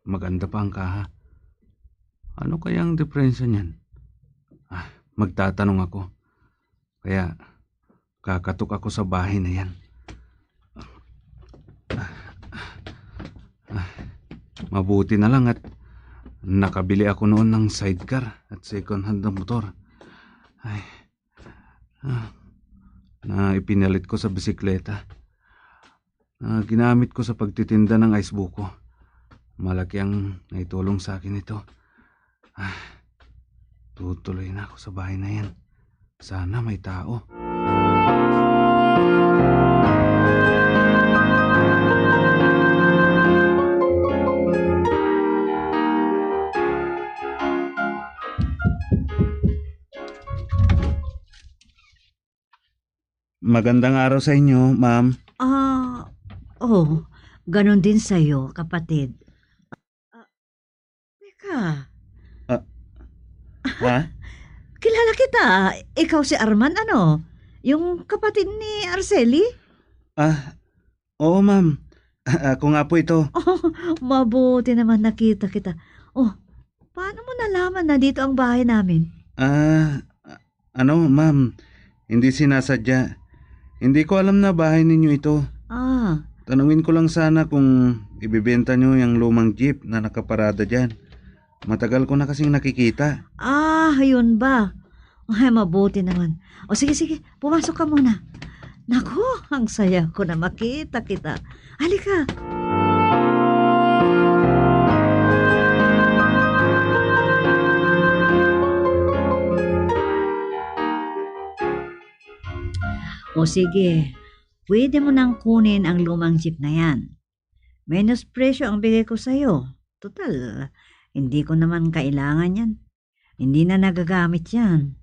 maganda pa ang kaha. Ano kaya ang diferensya niyan? Ah, magtatanong ako. Kaya kakatok ako sa bahay na yan. Ah, mabuti na lang at nakabili ako noon ng sidecar at second hand na motor. Ay, ah, na ipinalit ko sa bisikleta na ginamit ko sa pagtitinda ng ice buko. Malaki ang naitulong sa akin ito. Ah, tutuloy na ako sa bahay na yan. Sana may tao. Magandang araw sa inyo, ma'am. Ah, oh, ganun din sa'yo, kapatid. Ah, teka. Ah, ha? Kilala kita. Ikaw si Arman, ano? Yung kapatid ni Arceli? Ah, oo, ma'am. Ako nga po ito. Oh, mabuti naman nakita kita. Oh, paano mo nalaman na dito ang bahay namin? Ah, ano, ma'am, hindi sinasadya. Hindi ko alam na bahay ninyo ito. Ah. Tanungin ko lang sana kung ibebenta nyo yung lumang jeep na nakaparada dyan. Matagal ko na kasing nakikita. Ah, yun ba? Ay, mabuti naman. O sige, sige, pumasok ka muna. Naku, ang saya ko na makita kita. Halika. O sige, pwede mo nang kunin ang lumang jeep na yan. Menos presyo ang bigay ko sa'yo. Total, hindi ko naman kailangan yan. Hindi na nagagamit yan.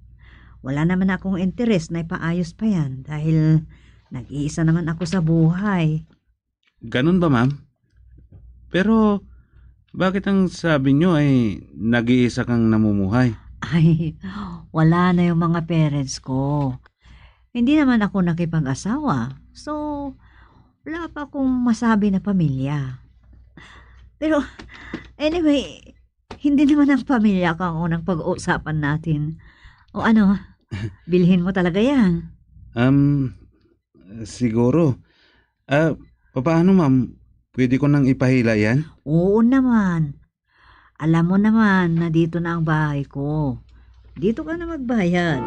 Wala naman akong interes na ipaayos pa yan dahil nag-iisa naman ako sa buhay. Ganun ba, ma'am? Pero bakit ang sabi nyo ay nag-iisa kang namumuhay? Ay, wala na yung mga parents ko. Hindi naman ako nakipag-asawa. So, wala pa akong masabi na pamilya. Pero, anyway, hindi naman ang pamilya ko ang unang pag-uusapan natin. O ano, bilhin mo talaga yan? Um, siguro. Ah, papaano, ma'am? Pwede ko nang ipahila yan? Oo naman. Alam mo naman na dito na ang bahay ko. Dito ka na magbayad.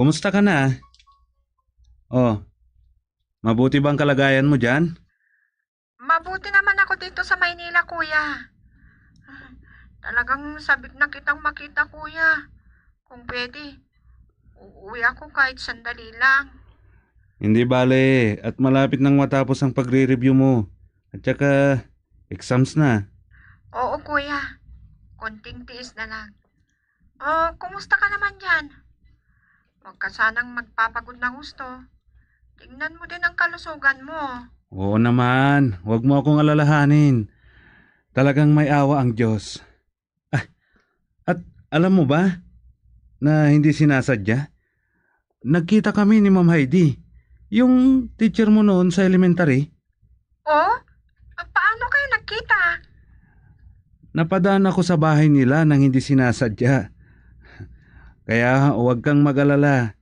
Kumusta ka na? Oh, mabuti ba ang kalagayan mo diyan? Mabuti naman ako dito sa Maynila, kuya. Talagang sabik na kitang makita, kuya. Kung pwede, uuwi ako kahit sandali lang. Hindi bale, at malapit nang matapos ang pagre-review mo. At saka, exams na. Oo, kuya. Konting tiis na lang. Oh, kumusta ka naman dyan? Huwag ka sanang magpapagod ng husto. Tingnan mo din ang kalusugan mo. Oo naman, huwag mo akong alalahanin. Talagang may awa ang Diyos. Ah, at alam mo ba na hindi sinasadya? Nagkita kami ni Ma'am Heidi, yung teacher mo noon sa elementary. Oh? Paano kayo nagkita? Napadaan ako sa bahay nila nang hindi sinasadya. Kaya huwag kang mag-alala.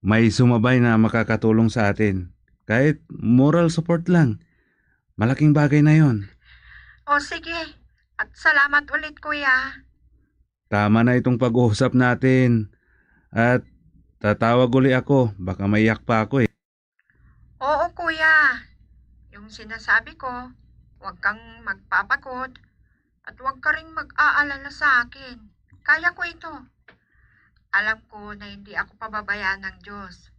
May sumabay na makakatulong sa atin. Kahit moral support lang. Malaking bagay na yon. O sige. At salamat ulit, kuya. Tama na itong pag-uusap natin. At tatawag uli ako. Baka maiyak pa ako eh. Oo, kuya. Yung sinasabi ko, huwag kang magpapagod at huwag ka ring mag-aalala sa akin. Kaya ko ito. Alam ko na hindi ako pababayaan ng Diyos.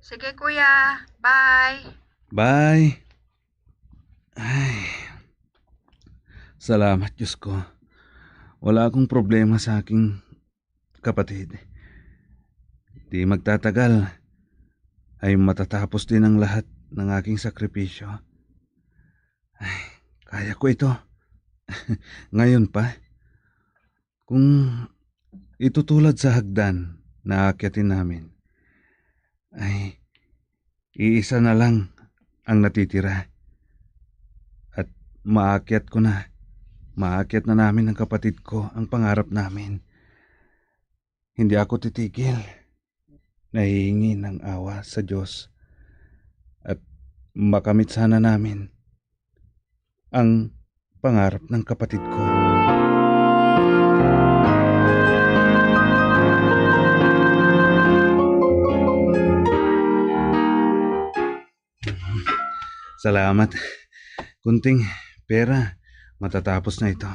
Sige, kuya. Bye. Bye. Ay. Salamat, Diyos ko. Wala akong problema sa aking kapatid. Di magtatagal ay matatapos din ang lahat ng aking sakripisyo. Ay, kaya ko ito. Ngayon pa. Kung itutulad sa hagdan na aakyatin namin, ay iisa na lang ang natitira. At maakyat ko na. Maakyat na namin ng kapatid ko ang pangarap namin. Hindi ako titigil. Nahihingi ng awa sa Diyos. At makamit sana namin ang pangarap ng kapatid ko. Salamat. Kunting pera, matatapos na ito.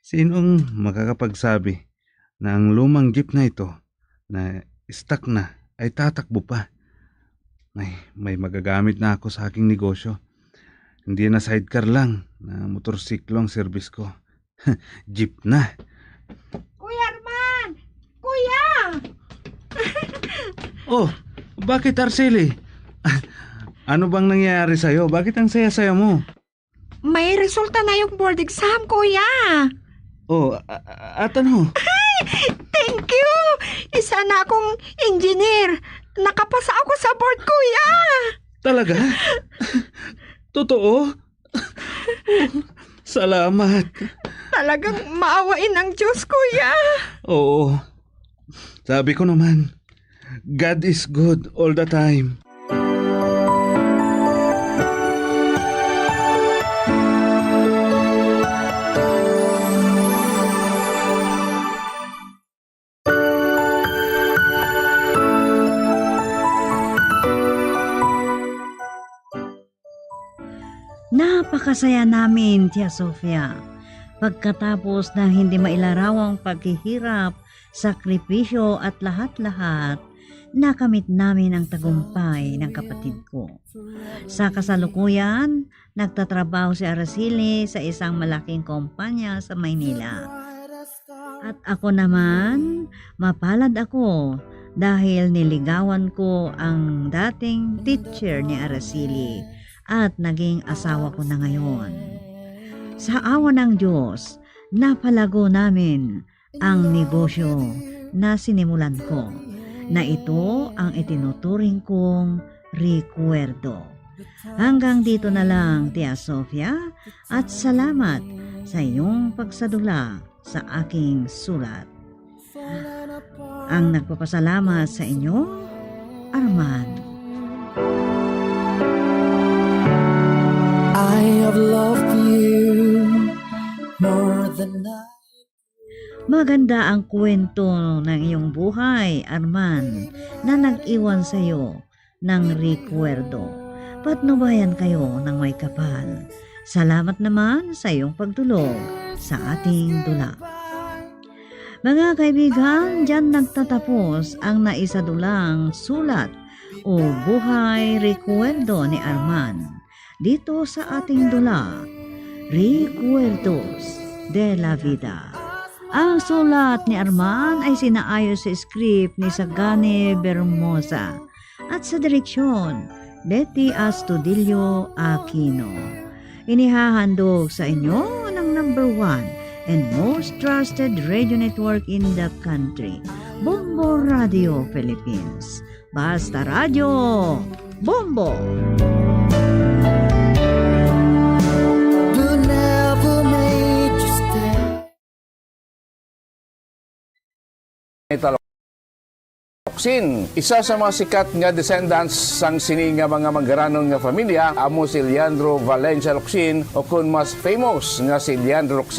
Sinong makakapagsabi na ang lumang jeep na ito na stuck na ay tatakbo pa? Ay, may magagamit na ako sa aking negosyo. Hindi na sidecar lang, na motorsiklo ang service ko. Jeep na. Kuya Arman! Kuya! Oh, bakit, Arceli? Ano bang nangyayari sa'yo? Bakit ang saya-saya mo? May resulta na yung board exam, kuya. Oh, a- a- at ano? Thank you! Isa na akong engineer. Nakapasa ako sa board, kuya. Talaga? Totoo? Salamat. Talagang maawain ang Diyos, kuya. Oo. Sabi ko naman, God is good all the time. Napakasaya namin, Tia Sofia. Pagkatapos ng hindi mailarawang paghihirap, sakripisyo at lahat-lahat, nakamit namin ang tagumpay ng kapatid ko. Sa kasalukuyan, nagtatrabaho si Araceli sa isang malaking kumpanya sa Maynila. At ako naman, mapalad ako dahil niligawan ko ang dating teacher ni Araceli at naging asawa ko na ngayon. Sa awa ng Diyos, napalago namin ang negosyo na sinimulan ko, na ito ang itinuturing kong recuerdo. Hanggang dito na lang, Tia Sofia, at salamat sa iyong pagsadula sa aking sulat. Ang nagpapasalamat sa inyo, Arman. I have loved you more than I Maganda ang kwento ng iyong buhay, Arman, na nag-iwan sa'yo ng rekwerdo. Patnubayan kayo ng may kapal. Salamat naman sa iyong pagtulog sa ating dula. Mga kaibigan, diyan nagtatapos ang naisadulang sulat o buhay rekwerdo ni Arman dito sa ating dula, Recuerdos de la Vida. Ang sulat ni Arman ay sinaayo sa script ni Sagani Bermosa at sa direksyon, Betty Astudillo Aquino. Inihahandog sa inyo ng number one and most trusted radio network in the country, Bombo Radio Philippines. Basta Radyo, Bombo! Locsin. Isa sa mga sikat nga descendants sang sini nga mga manggaranon nga familia amo si Leandro Valencia Locsin, o kon mas famous nga si Leandro Locsin.